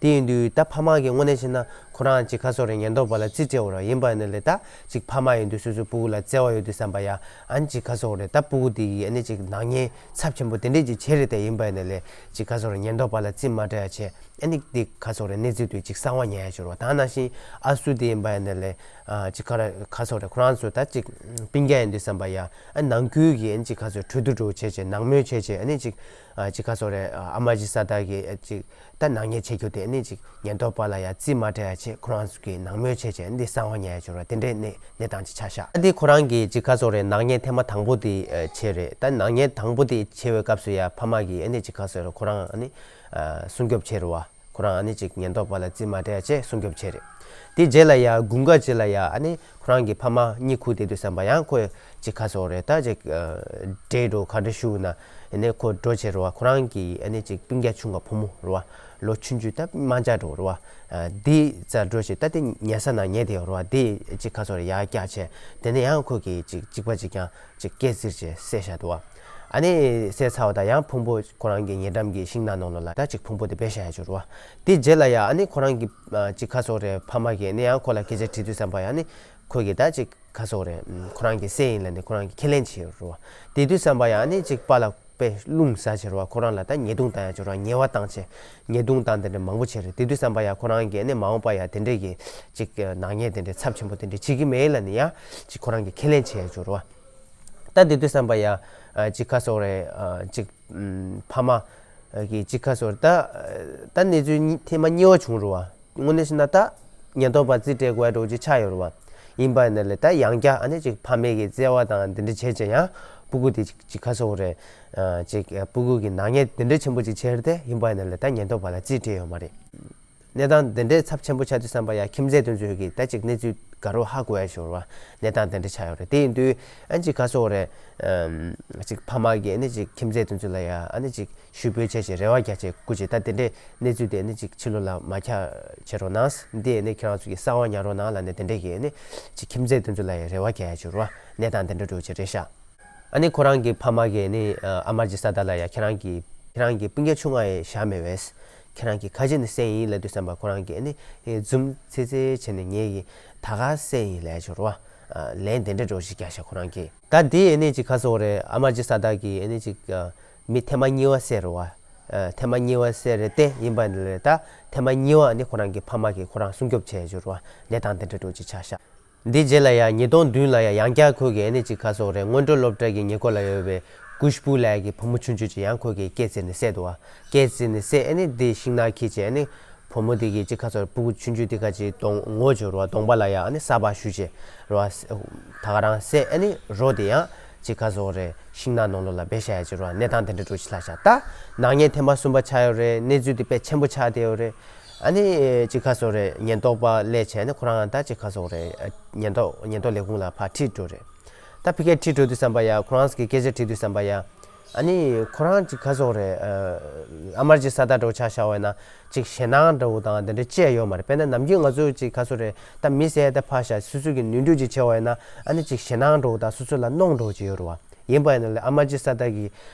དེ་ཡིན་དུས་ད་ཕ་མ་གི་དངོས་གནས་བྱས་ན་ཁོ་རང་ཅིག་ག་ཟེར་དགོས་རེད། ཉེན་རྟོག་པ་ལ་རྩིས་སྤྲད་འོ་ར། ཡིན་པ་ཡིན་ནའི་ལས་ད་ཅིག་ཕ་མ་ཡིན་དུས་སོ་སོའི་སྤུ་གུ་ལ་བརྩེ་བ་ཡོད་དུས་ཙམ་པ་ཡ་ཨ་ནི་ཅིག་ག་ཟེར་དགོས་རེད། ད་སྤུ་གུ་དེ་གིས་ཨ་ནི་ཅིག་ནག་ཉེས་ཚབས་ཆེན་པོ་དེ་འདྲས་ཅིག་བྱས་རེད་དེ། ཡིན་པ་ཡིན་ནའི་ལས་ཅིག་ག་ཟེར་དགོས་རེད། ཉེན་རྟོག་པ་ལ་རྩིས་མ་སྤྲད་ཡ་བྱས། ཨ་ནི་དེ་ག་ཟེར་དགོས་རེད། གནས་ཚུལ་དེ་ཅིག་གསང་བ་ཉར་ཡ་ཅིག་རེད་བ། ད་ནང་བཞིན་ཨ་སྲུ་དེ་ཡིན་པ་ཡིན་ནའི་ལས། ཨ། ཅིག་ག་རེ་ག་ཟེར་དགོས་རེད། ཁོ་རང་ཚོ་ད་ཅིག་སྤུན་ཀྱག་ཡིན་དུས་ཙམ་པ་ཡ་ཨ་ནང་ཁུལ་གྱི་ཨ་ནི་ཅིག་ག་ཟེར་གྲོས་བསྡུར་འདྲ་བོ་བྱས་བྱས། ནང་མོལ་བྱས་བྱས། ཨ་ནི་ཅིག་ཨ། ཅིག་ག་ཟེར་དགོས་རེད། ཨ་མར་ཇི་ས་ཏཱ་གིས་ཨ་ཅིག་ད་ནག་ཉེས་བྱེད་རྒྱུ་དེ་ཨ་ནི་ཅིག་ཉེན་རྟོག་པ་ལ་ཡ་རྩིས་མ་སྤྲད་ཡ་བྱས། ཁོ་རང་ཚོ་གིས་ནང་མོལ་བྱས་བྱས་ཨ་ནི་གསང་བ་ཉར་ཡ་ཅིག་རེད་བ། དེ་འདྲའི་གནས་གནས་སྟངས་ཅིག་ཆགས་ཤག་ཨ་དེ་ཁོ་རང་གིས་ཅིག་ག་ཟེར་དགོས་རེད། ནག་ཉེས་ཐེངས་མ་དང་པོ་དེ་ཨ་བྱས་རེད། ད་ནག་ཉེས་དང་པོ་དེ་བྱས་པའི་སྐབས་སུ་ཡ་ཕ་མ་གིས་ཨ་ནི་ཅིག་ག་ཟེར་དགོས་རེད། ཁོ་རང་ཨ་ནི་ཨ་སྲུང་སྐྱོབ་བྱས་རེད་བ། ཁོ་རང་ཨ་ནི་ཅིག་ཉེན་རྟོག་པ་ལ་རྩིས་མ་སྤྲད་ཡ་བྱས་སྲུང་སྐྱོབ་བྱས་རེད། དེ་རྗེས་ལ་ཡ་དགུན་ཁ་ཅིག་ལ་ཡ་ཨ་ནི་ཁོ་རང་གི་ཕ་མ་གཉིད་ཁུག་བསྡད་དུས་ཙམ་པ་ཡང་ཁོས་ཅིག་ག་ཟེར་དགོས་རེད། ད་ཅིག་ཨ་འདྲེ་འདྲ་བོ་ག་འདྲ་ཞུགས་ན་ཨ་ནི་ཁོ་འདྲ་བོ་བྱས་རེད་བ། ཁོ་རང་གི་ཨ་ནི་ཅིག་སྤུན་ཀྱག་ཆུང་ཀ་བུ་མོ་རེད་བ། ལོ་ཆུང་ཆུང་ད་དམར་འབྱར་འདྲ་བོ་རེད་བ། ཨ་དེ་རྩར་འདྲ་བོ་ཞིག་ད་དེ་ཉལ་ས་ནང་ཉལ་བསྡད་ཡོད་རེད་བ། དེ་ཅིག་ག་ཟེར་དགོས་རེད། ཡར་བཀྱགས་བྱས། དེ་ནས་ཡང་ཁོ་གིས་ཅིག་གཅིག་པ་གཅིག་རྐྱང་ཅིག་སྐེ་བཙིར་བྱས་བསད་བཞག་འདུག་བ། ཨ་ནི་བསད་ཚར་བ་དང་ཡང་ཕུང་པོ་ཁོ་རང་གི་ཉེ་འགྲམ་གྱི་ཤིང་ནགས་ནང་ལོགས་ལ་ད་ཅིག་ཕུང་པོ་དེ་སྦས་བཞག་ཡ་ཅིག་རེད་བ། དེ་རྗེས་ལ་ཡ་ཨ་ནི་ཁོ་རང་གི་ཨ་ཅིག་ག་ཟེར་དགོས་རེད། ཕ་མ་གིས་ཨ་ནི་ཡང་ཁོ་ལ་སྐད་ཆ་དྲིས་དུས་ཙམ་པ་ཡ་ཨ་ནི་ཁོ་གིས་ད་ཅིག་ག་ཟེར་དགོས་རེད། ཁོ་རང་གིས་བསད་ཡིན་ལབ་ནས་ཁོ་རང་གིས་ཁས་ལེན་བྱས་ཡོད་རེད་བ། དེ་དུས་ཙམ་པ་ཡ་ཨ་ནི་ཅིག་པཱ་ལགས་དཔེ་རླུང་ཟ་བྱས་རེད་བ། ཁོ་རང་ལ་ད་ཉེས་རྡུང་བཏང་ཡ་ཅིག་རེད་བ། ཉེས་པ་བཏང་བྱས། ཉེས་རྡུང་བཏང་དེ་འདྲ་མང་པོ་བྱས་རེད། དེ་དུས་ཙམ་པ་ཡ་ཁོ་རང་གིས་ཨ་ནི་མ་འོངས་པ་ཡ་དེ་འདྲས་ཀྱི་ཅིག་ནག་ཉེས་དེ་འདྲས་ཚབས་ཆེན་པོ་དེ་འདྲས་བྱེད་ཀྱི་མེད་ལབ་ནས་ཡ་ཅིག་ཁོ་རང་གིས་ཁས་ལེན་བྱས་ཡ་ཅིག་རེད་བ། ད་དེ་དུས་ཙམ་པ་ཡ་ཨ་ཅིག་ག་ཟེར་དགོས་རེད། ཨ་ཅིག་ཨམ་ཕ་མ་གིས་ཅིག་ག་ཟེར་དགོས་རེད། ད་ད་གནས་ཚུལ་གཉིས་ཐེངས་མ་གཉིས་པ་བྱུང་རེད་བ། དངོས་གནས་བྱས་ན་ད་ཉེན་རྟོག་པ་རྩིས་སྤྲད་དགོས་ཡ་འདྲ་བོ་ཅིག་ཆགས་ཡོད་རེད་བ། ཡིན་པ་ཡིན་ན་ལས་ད་ཡང་བསྐྱར་ཨ་ནི་ཅིག་ཕ་མའི་གི་བརྩེ་བ་དང་དེ་འདྲ་བྱས་བྱས་ཡང་སྤུ་གུ་དེ་ཅིག་ཅིག་ག་ཟེར་དགོས་རེད། ཨ་ཅིག་སྤུ་གུ་གི་ནག་ཉེས་དེ་འདྲ་ཆེན་པོ་ཅིག་བྱས་རེད་དེ། ཡིན་པ་ཡིན་ན་ལས་ད་ཉེན་རྟོག་པ་ལ་རྩིས་སྤྲད་ཡོད་མ་རེད། གནས་སྟངས་དེ་འདྲའི་ཚབས་ཆེན་པོ་ཆགས་དུས་ཙམ་པ་ཡ་ཁྱིམ་མཚེས་དེ་ཚོས་ཀྱིས་ད་ཅིག་གནས་ཚུལ་དགའ་རབ་ཧ་གོ་ཡ་ཞིག་རེད་བ། གནས་སྟངས་དེ་འདྲ་ཆགས་ཡོད་རེད། དེ་ཡིན་དུས་ཨ་ཅིག་ག་ཟེར་དགོས་རེད། ཨམ་ཅིག་ཕ་མ་གིས་ཨ་ནི་ཅིག་ཁྱིམ་མཚེས་དེ་ཚོ་ལ་ཡ་ཨ་ནི་ཅིག་ཞུ་འབོད་བྱས་བྱས་རེ་བ་རྒྱག་བྱས་སྐུ་མཁྱེན། ད་དེ་འདྲའི་གནས་ཚུལ་དེ་ཨ་ནི་ཅིག་ཕྱི་ལོགས་ལ་མ་ཁྱབ་བྱེད་རོགས་གནང་། འདི་ཨ་ནི་ཁྱེད་རང་ཚོ་གིས་གསང་བ་ཉར་རོགས་གནང་ལབ་ནས་དེ་འདྲའི་གི་ཨ་ནི་ཅིག་ཁྱིམ་མཚེས་དེ་ཚོ་ལ་ཡ་རེ་བ་རྒྱག་ཡ་ཅིག་རེད་བ། གནས་སྟངས་དེ་འདྲ་འདྲ་བོ་ཅིག་རེད་ཤག་ཨ་ནི་ཁོ་རང་གི་ཕ་མ་གིས་ནི་ཨ་མར་ཇི་ས་ཏཱ་ལ་ཡ་ཁྱེད་རང་གི་ཁྱེད་རང་གི་སྤུན་ཀྱག་ཆུང་ང་ཡི་ཞག་མེད་པས། ཁྱེད་རང་གིས་ཁ་ཅིག་ནི་བསད་ཡིན་ལབ་དུས་ཙམ་པ་ཁོ་རང་གིས་ནི་འཛུམ་ཚེ་ཚེ་བྱས་ནས་ངས་ཀྱིས་ད་ག་བསད་ཡིན་ལབ་ཡ་ཅིག་རེད་བ། ལན་དེ་འདྲ་འདྲ་བོ་ཞིག་རྒྱག་ཤག་ཁོ་རང་གིས། ད་འདི་ཨ་ནི་ཅིག་ག་ཟེར་དགོས་རེད། ཨ་མར་ཇི་ས་ཏཱ་གིས་ཨ་ནི་ཅིག་མི་ཐེངས་མ་གཉིས་པ་བསད་རེད་བ། ཐེངས་མ་གཉིས་པ་བསད་རེད་དེ། ཡིན་པ་ནི་ལས་ད་ཐེངས་མ་གཉིས་པ་ཨ་ནི་ཁོ་རང་གི་ཕ་མ་གིས་ཁོ་རང་སྲུང་སྐྱོབ་བྱས་ཡོད་རེད་བ། གནས་སྟངས་དེ་འདྲ་འདྲ་བོ་ཅིག་ཆགས་ཤག་འདི་རྗེས་ལ་ཡང་ཉིས་སྟོང་བདུན་ལ་ཡང་ཡང་བསྐྱར་ཁོ་གིས་ཨ་ནི་ཅིག་ག་ཟེར་དགོས་རེད། སྔོན་འགྲོ་སློབ་གྲྭ་གི་ཉེ་འཁོར་ལ་ཡོད་པའི་ཀུཤ་བུ་ལབ་ཡག་གི་བུ་མོ་ཆུང་ཆུང་ཅིག་ཡང་ཁོ་གིས་སྐེ་བཙིར་ནས་བསད་འདུག་བ། སྐེ་བཙིར་ནས་བསད། ཨ་ནི་འདི་ཤིང་ནགས་འཁྱེར་བྱས་ཨ་ནི་བུ་མོ་དེ་གི་ཅིག་ག་ཟེར་དགོས་རེད། སྤུ་གུ་ཆུང་ཆུང་དེ་ག་ཅིག་གདོང་ངོ་བྱས་རེད་བ། གདོང་པ་ལ་ཡང་ཨ་ནི་གསར་པ་གཞུས་བྱས་རེད་བ། ད་ག་རང་བསད། ཨ་ནི་རོ་དེ་ཡང་ཅིག་ག་ཟེར་དགོས་རེད། ཤིང་ནགས་ནང་ལོགས་ལ་སྦས་བཞག་ཡག་ཅིག་རེད་བ། གནས་སྟངས་དེ་འདྲ་འདྲ་བོ་ཅིག་ལྷག་ཤག་ད་ནག་ཉེས་ཐེངས་མ་གསུམ་པ་ཆགས་ཡོད་རེད། གནས་ཚུལ་དེ་དཔེ་ཆེན་པོ་ཆགས་བསྡད་ཡོད་རེད། ཨ་ནི་ཅིག་ག་ཟེར་དགོས་རེད། ཉེན་རྟོག་པ་སླེབས་བྱས་ཨ་ནི་ཁོ་རང་ད་ཅིག་ག་ཟེར་དགོས་རེད། ཉེན་རྟོག་ཉེན་རྟོག་ལས་ཁུངས་ལ་ཕར་ཁྲིད་འགྲོ་རེད། ད་ཕ་གིར་ཁྲིད་འགྲོ་དུས་ཙམ་པ་ཡ། ཁོ་རང་གི་སྐད་ཆ་དྲིས་དུས་ཙམ་པ་ཡ། ཨ་ནི་ཁོ་རང་ཅིག་ག་ཟེར་དགོས་རེད། ཨ་མར་ཇི་ས་ཏཱ་འདྲ་བོ་ཆ་བཞག་པ་ཡིན་ན་ཅིག་ཞེད་སྣང་འདྲ་བོ་དང་དེ་འདྲ་ཅི་ཡང་ཡོད་མ་རེད། དཔེར་ན་ནམ་རྒྱུན་ང་ཚོ་ཅིག་ག་ཟེར་དགོས་རེད། ད་མི་བསད་ད་ཕར་བཞག་སོ་སོ་གི་ནུས་འགྲུས་ཅིག་ཆེ་བ་ཡིན་ན་ཨ་ནི་ཅིག་ཞེད་སྣང་འདྲ་བོ་དང་སོ་སོ་ལ་གནོང་འདྲ་བོ་ཅིག་ཡོད་རེད་བ། ཡིན་པ་ཡིན་ན་ལས་ཨ་མར་ཇི་ས་ཏཱ་གི་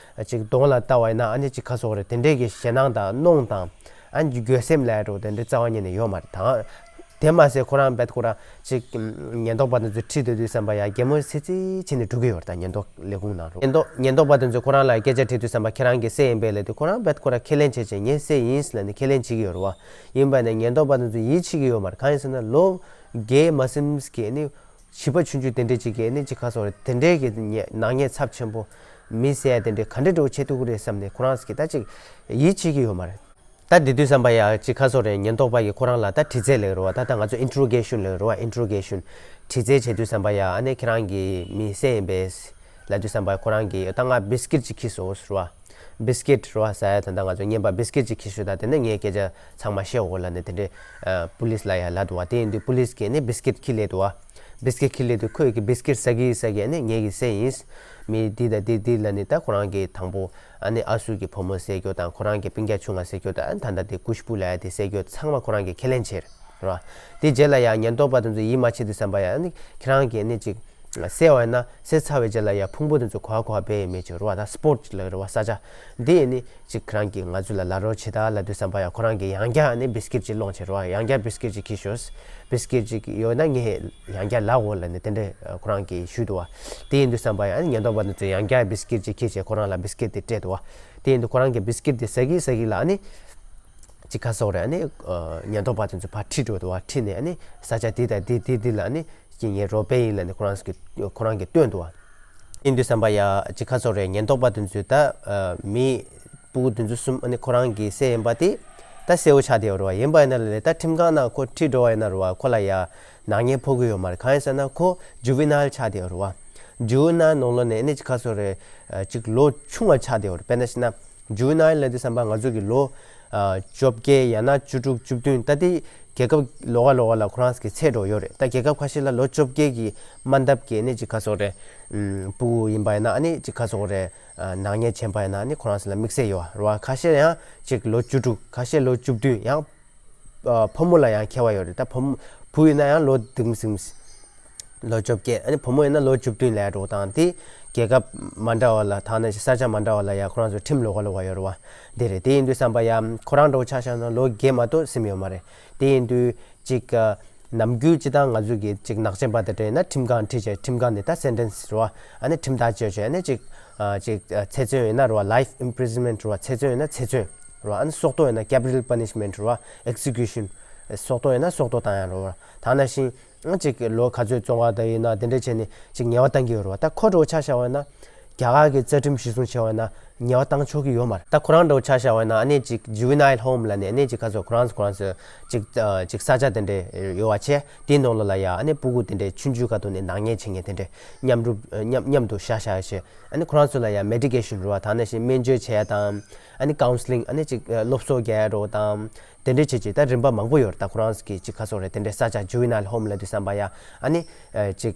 ཅིག་གདོང་ལ་ལྟ་བ་ཡིན་ན་ཨ་ནི་ཅིག་ག་ཟེར་དགོས་རེད། དེ་འདྲས་ཀྱི་ཞེད་སྣང་དང་གནོང་དང་། ཨ་ནི་འགྱོད་སེམས་ལབ་ཡག་འདྲ་བོ་དེ་རྩ་བ་ཉིད་ནས་ཡོད་མ་རེད་ད། དེ་མ་ཟད་ཁོ་རང་རྦད་ཁོ་རང་ཅིག་ཉེན་རྟོག་པ་དེ་ཚོ་ཁྲིད་སྡོད་དུས་ཙམ་པ་ཡ་གད་མོ་ཚིག་ཚིག་བྱས་ནས་འགྲོ་གི་ཡོད་རེད་ད། ཉེན་རྟོག་ལས་ཁུངས་ནང་རུ། ཉེན་རྟོག་ཉེན་རྟོག་པ་དེ་ཚོས་ཁོ་རང་ལ་སྐད་ཆ་དྲིས་དུས་ཙམ་པ་ཁྱེད་རང་གིས་བསད་ཡིན་པས་ལབ་དུས་ཁོ་རང་རྦད་ཁོ་རང་ཁས་ལེན་བྱས་བྱས་ངས་བསད་ཡིན་ལབ་ནས་ཁས་ལེན་བྱེད་ཀྱི་ཡོད་རེད་བ། ཡིན་པ་ནས་ཉེན་རྟོག་པ་དེ་ཚོས་ཡིད་ཆེས་ཀྱི་ཡོད་མ་རེད། གང་ཡིན་ཟེར་ན་ལོ་བརྒྱད་མ་ཟིན་གྱི་ཨ་ནི་བྱིས་པ་ཆུང་ཆུང་དེ་འདྲས་ཅིག་གིས་ཨ་ནི་ཅིག་ག་ཟེར་དགོས་རེད། དེ་འདྲས་ཀྱི་ནག་ཉེས་ཚབས་ཆེན་པོ་མི་བསད་ཡག་དེ་འདྲས་ག་འདྲས་འདྲ་བོ་བྱེད་ཐུབ་ཀྱི་རེད་བསམ་ནས་ཁོ་རང་ཚོ་གིས་ད་ཅིག་ཡིད་ཆེས་ཀྱི་ཡོད་མ་རེད། ད་དེ་དུས་ཙམ་པ་ཡ་ཅིག་ག་ཟེར་དགོས་རེད། ཉེན་རྟོག་པ་གིས་ཁོ་རང་ལ་ད་དྲི་རྩད་ལབ་ཀྱི་རེད་བ། ད་ད་ང་ཚོ་ཨིན་ཊི་རོ་གེ་ཤན་ལབ་ཀྱི་རེད་བ། ཨིན་ཊི་རོ་གེ་ཤན་དྲི་རྩད་བྱེད་དུས་ཙམ་པ་ཡ་ཨ་ནི་ཁྱེད་རང་གིས་མི་བསད་ཡིན་པས་ལབ་དུས་ཙམ་པ་ཁོ་རང་གིས་ད་ང་བིས་ཀིཊ་ཅིག་འཁྱེར་སོང་ཟེར་བ། བིས་ཀིཊ་རེད་བ། ཟ་ཡག་ད་ལྟ་ང་ཚོ་ངན་པ་བིས་ཀིཊ་ཅིག་འཁྱེར་ཤོག་ད་དེ་ནས་ངའི་སྐད་ཆ་ཚང་མ་བཤད་འོ་ལབ་ནས་དེ་འདྲས་པུ་ལིས་ལ་ཡ་ལབ་འདུག་བ། དེ་ཡིན་དུས་པུ་ལིས་གིས་ནི་བིས་ཀིཊ་འཁྱེར་སླེབས་འདུག་བ། བིས་ཀིཊ་འཁྱེར་སླེབས་དུས་ཁོས་ཀྱིས་བིས་ཀིཊ་ཟ་གི་ཟ་གི་ཨ་ནི་ངས་ཀྱིས་བསད་ཡིན། མི་འདི་དང་འདི་འདི་ལབ་ནས་ད་ཁོ་རང་གིས་དང་པོ་ཨ་ནི་ཨ་སུ་གི་བུ་མོ་བསད་རྒྱུ་དང་ཁོ་རང་གི་སྤུན་ཀྱག་ཆུང་ང་བསད་རྒྱུ་དང་ད་ལྟ་དེ་ཀུཤ་བུ་ལབ་ཡག་དེ་བསད་རྒྱུ་ཚང་མ་ཁོ་རང་གིས་ཁས་ལེན་བྱས་རེད་བ། དེ་རྗེས་ལ་ཡང་ཉེན་རྟོག་པ་དེ་ཚོ་ཡིད་མ་ཆེས་དུས་ཙམ་པ་ཡ་ཨ་ནི་ཁྱེད་རང་གིས་ཨ་ནི་ཅིག་བསད་པ་ཡིན་ན་བསད་ཚར་བའི་རྗེས་ལ་ཡ་ཕུང་པོ་དེ་ཚོ་ག་བ་ག་བ་སྦས་ཡོད་མེད་ཅིག་རེད་བ། ད་སི་པོ་ཊི་ལབ་ཀྱི་རེད་བ། ས་ཆ་འདི་ཨ་ནི་ཅིག་ཁོ་རང་གིས་ང་ཚོ་ལ་ལབ་རོགས་བྱེད་ད་ལབ་དུས་ཙམ་པ་ཡ་ཁོ་རང་གིས་ཡང་བསྐྱར་ཨ་ནི་བིས་ཀིཊ་ཅིག་སློང་བྱས་རེད་བ། ཡང་བསྐྱར་བིས་ཀིཊ་ཅིག་འཁྱེར་ཤོག་བིས་ཀིཊ་ཅིག་ཡོད་ན་ངས་ཡང་བསྐྱར་ལབ་འོ་ལབ་ནས་དེ་འདྲས་ཁོ་རང་གིས་ཞུས་འདུག་བ། དེ་ཡིན་དུས་ཙམ་པ་ཡ་ཨ་ནི་ཉེན་རྟོག་པ་དེ་ཚོས་ཡང་བསྐྱར་བིས་ཀིཊ་ཅིག་འཁྱེར་བྱས་ཁོ་རང་ལ་བིས་ཀིཊ་དེ་སྤྲད་འདུག་བ། དེ་ཡིན་དུས་ཁོ་རང་གིས་བིས་ཀིཊ་དེ་ཟ་གི་ཟ་གི་ལ་ཨ་ནི་ཅིག་ག་ཟེར་དགོས་རེད། ཨ་ནི་ཉེན་རྟོག་པ་དེ་ཚོ་ཕར་ཁྲིད་འགྲོ་འདུག་བ། ཁྲིད་ནས་ཨ་ནི་ས་ཆ་འདི་དང་འདི་འདི་འདི་ལ་ཨ་ནི་ཀྱི་ངའི་རོ་སྦས་ཡིན་ལབ་ནས་ཁོ་རང་གིས་ཁོ་རང་གིས་སྟོན་འདུག་བ། ཡིན་དུས་ཙམ་པ་ཡ་ཅིག་ག་ཟེར་དགོས་རེད། ཉེན་རྟོག་པ་དེ་ཚོས་ད་མི་སྤུ་གུ་དེ་ཚོ་གསུམ་ཨ་ནི་ཁོ་རང་གིས་བསད་ཡིན་པ་དེ་ད་གསལ་པོ་ཆགས་བསྡད་ཡོད་རེད་བ། ཡིན་པ་ཡིན་ན་ལས་ད་ཁྲིམས་ཁང་ནང་ཁོ་ཁྲིད་འགྲོ་བ་ཡིན་ན་རེད་བ། ཁོ་ལ་ཡ་ནག་ཉེས་ཕོག་གི་ཡོད་མ་རེད། གང་ཡིན་ཟེར་ན་ཁོ་ཇུ་ཝེ་ནལ་ཆགས་བསྡད་ཡོད་རེད་བ། ཇུ་ཝེ་ནལ་ནང་ལོགས་ནས་ཨ་ནི་ཅིག་ག་ཟེར་དགོས་རེད། ཅིག་ལོ་ཆུང་བ་ཆགས་བསྡད་ཡོད་རེད། དཔེར་ན་བྱས་ན། ཇུ་ཝེ་ནལ་ལབ་དུས་ཙམ་པ་ང་ཚོ་གི་ལོ་ཨ་བཅོ་བརྒྱད་ཡང་ན་བཅུ་དྲུག་བཅུ་བདུན་ད་དེ་རྒྱལ་ཁབ་ལོགས་ཀ་ལོགས་ཀ་ལ་ཁོ་རང་ཚོ་གི་ཚད་འགྲོ་ཡོད་རེད། ད་རྒྱལ་ཁབ་ཁ་ཤས་ལ་ལོ་བཅོ་བརྒྱད་ཀྱི་མ་འདབ་ཀྱི་ཨ་ནི་ཅིག་ག་ཟེར་དགོས་རེད། ཨམ་སྤུ་གུ་ཡིན་པ་ཡིན་ན་ཨ་ནི་ཅིག་ག་ཟེར་དགོས་རེད། ཨ་ནག་ཉེས་བྱས་པ་ཡིན་ན་ཨ་ནི་ཁོ་རང་ཚོ་ལ་དམིགས་བསལ་ཡོད་རེད་བ། ཁ་ཤས་ཡང་ཅིག་ལོ་བཅུ་དྲུག་ཁ་ཤས་ལོ་བཅུ་བདུན་ཡང་ཨ་ཕོ་མོ་ལ་ཡང་ཁྱད་པར་ཡོད་རེད། ད་ཕོ་མོ་བུ་ཡིན་ན་ཡང་ལོ་དུམ་ཟིམ། ལོ་བཅོ་བརྒྱད། ཨ་ནི་བུ་མོ་ཡིན་ན་ལོ་བཅུ་བདུན་ལ་འགྲོ་སྟངས་དེ་རྒྱལ་ཁབ་མ་འདྲ་བ་ལ་ཐ་ན་ས་ཆ་མ་འདྲ་བ་ལ་ཡ་ཁོ་རང་ཚོ་ཁྲིམས་ལོགས་ཀ་ལོགས་ཀ་ཡོད་རེད་བ། དེ་རེད། དེ་ཡིན་དུས་ཙམ་པ་ཡ་ཁོ་རང་འདྲ་བོ་ཆ་བཞག་ན་ལོ་བརྒྱད་མ་གཏོགས་ཟིན་ཡོད་མ་རེད། དེ་ཡིན་དུས་ཅིག་ཨ་ནམ་རྒྱུན་སྤྱིར་བཏང་ང་ཚོ་གི་ཅིག་ནག་ཅན་པ་དེ་འདྲ་ཡིན་ན་ཁྲིམས་ཁང་ཁྲིད་བྱས་ཁྲིམས་ཁང་ནས་ད་སེན་ཊེན་སི་རེད་བ། ཨ་ནི་ཁྲིམས་ཐག་གཅོད་བྱས་ཨ་ནི་ཅིག་ཨ་ཅིག་ཨ་ཚེ་བཙོན་ཡིན་ན་རེད་བ། ལའིཕ་ཨིམ་པི་རི་ཛོན་མེན་ཊི་རེད་བ། ཚེ་བཙོན་ཡིན་ན་ཚེ་བཙོན་རེད་བ། ཨ་ནི་སྲོག་ཐོག་ཡིན་ན་ཀེ་པི་ཊལ་པ་ནི་ཤི་མེན་ཊི་རེད་བ། ཨེག་ཟི་ཀིའུ་ཤན། སྲོག་ཐོག་ཡིན་ན་སྲོག་ཐོག་བཏང་ཡ་རེད་བ། ད་ནང་བཞིན། གཅིག་ལོ་ག་ཚོད་བཙོན་ཁང་དུ་ཡིན་ན་དེ་འདྲ་བྱས་ནས་གཅིག་ཉེས་པ་བཏང་གི་ཡོད་རེད་བ། ད་ཁོ་འདྲ་བོ་ཆ་བཞག་པ་ཡིན་ན། རྒྱ་གར་གྱི་རྩ་ཁྲིམས་གཞིར་བཟུང་བྱས་པ་ཡིན་ན་ཉེས་པ་བཏང་ཆོག་གི་ཡོད་མ་རེད། ད་ཁོ་རང་འདྲ་བོ་ཆ་བཞག་པ་ཡིན་ན་ཨ་ནི་གཅིག་ཇུ་ཝེ་ནལ་ཧོམ་ལབ་ནས་ཨ་ནི་གཅིག་ག་ཚོད་ཁོ་རང་ཚོ་ཁོ་རང་ཚོ་གཅིག་གཅིག་ས་ཆ་དེ་འདྲ་ཡོད་པ་བྱས། དེའི་ནང་ལོགས་ལ་ཡ་ཨ་ནི་སྤུ་གུ་དེ་འདྲ་ཆུང་ཆུང་སྐབས་དུས་ནས་ནག་ཉེས་བྱེད་མཁན་དེ་འདྲ་མཉམ་རུབ་མཉམ་མཉམ་དུ་བཞག་བཞག་བྱས། ཨ་ནི་ཁོ་རང་ཚོ་ལ་ཡ་མེ་ཌི་ཀེ་ཤན་རེད་བ། ད་ནང་བཞིན་སྨན་བཅོས་བྱས་ཡ་དང་། ཨ་ནི་ཀའུན་སི་ལིང་ཨ་ནི་གཅིག་སློབ་གསོ་རྒྱག་ཡ་འདྲ་བོ་དང་། དེ་འདྲའི་བྱས་བྱས་ད་རིམ་པ་མང་པོ་ཡོད་རེད། ད་ཁོ་རང་གི་ཅིག་ག་ཚོད་རེད། དེ་འདྲའི་ས་ཆ་ཇུ་ཝེ་ནལ་ཧོམ་ལབ་དུས་ཙམ་པ་ཡ་ཨ་ནི་ཅིག་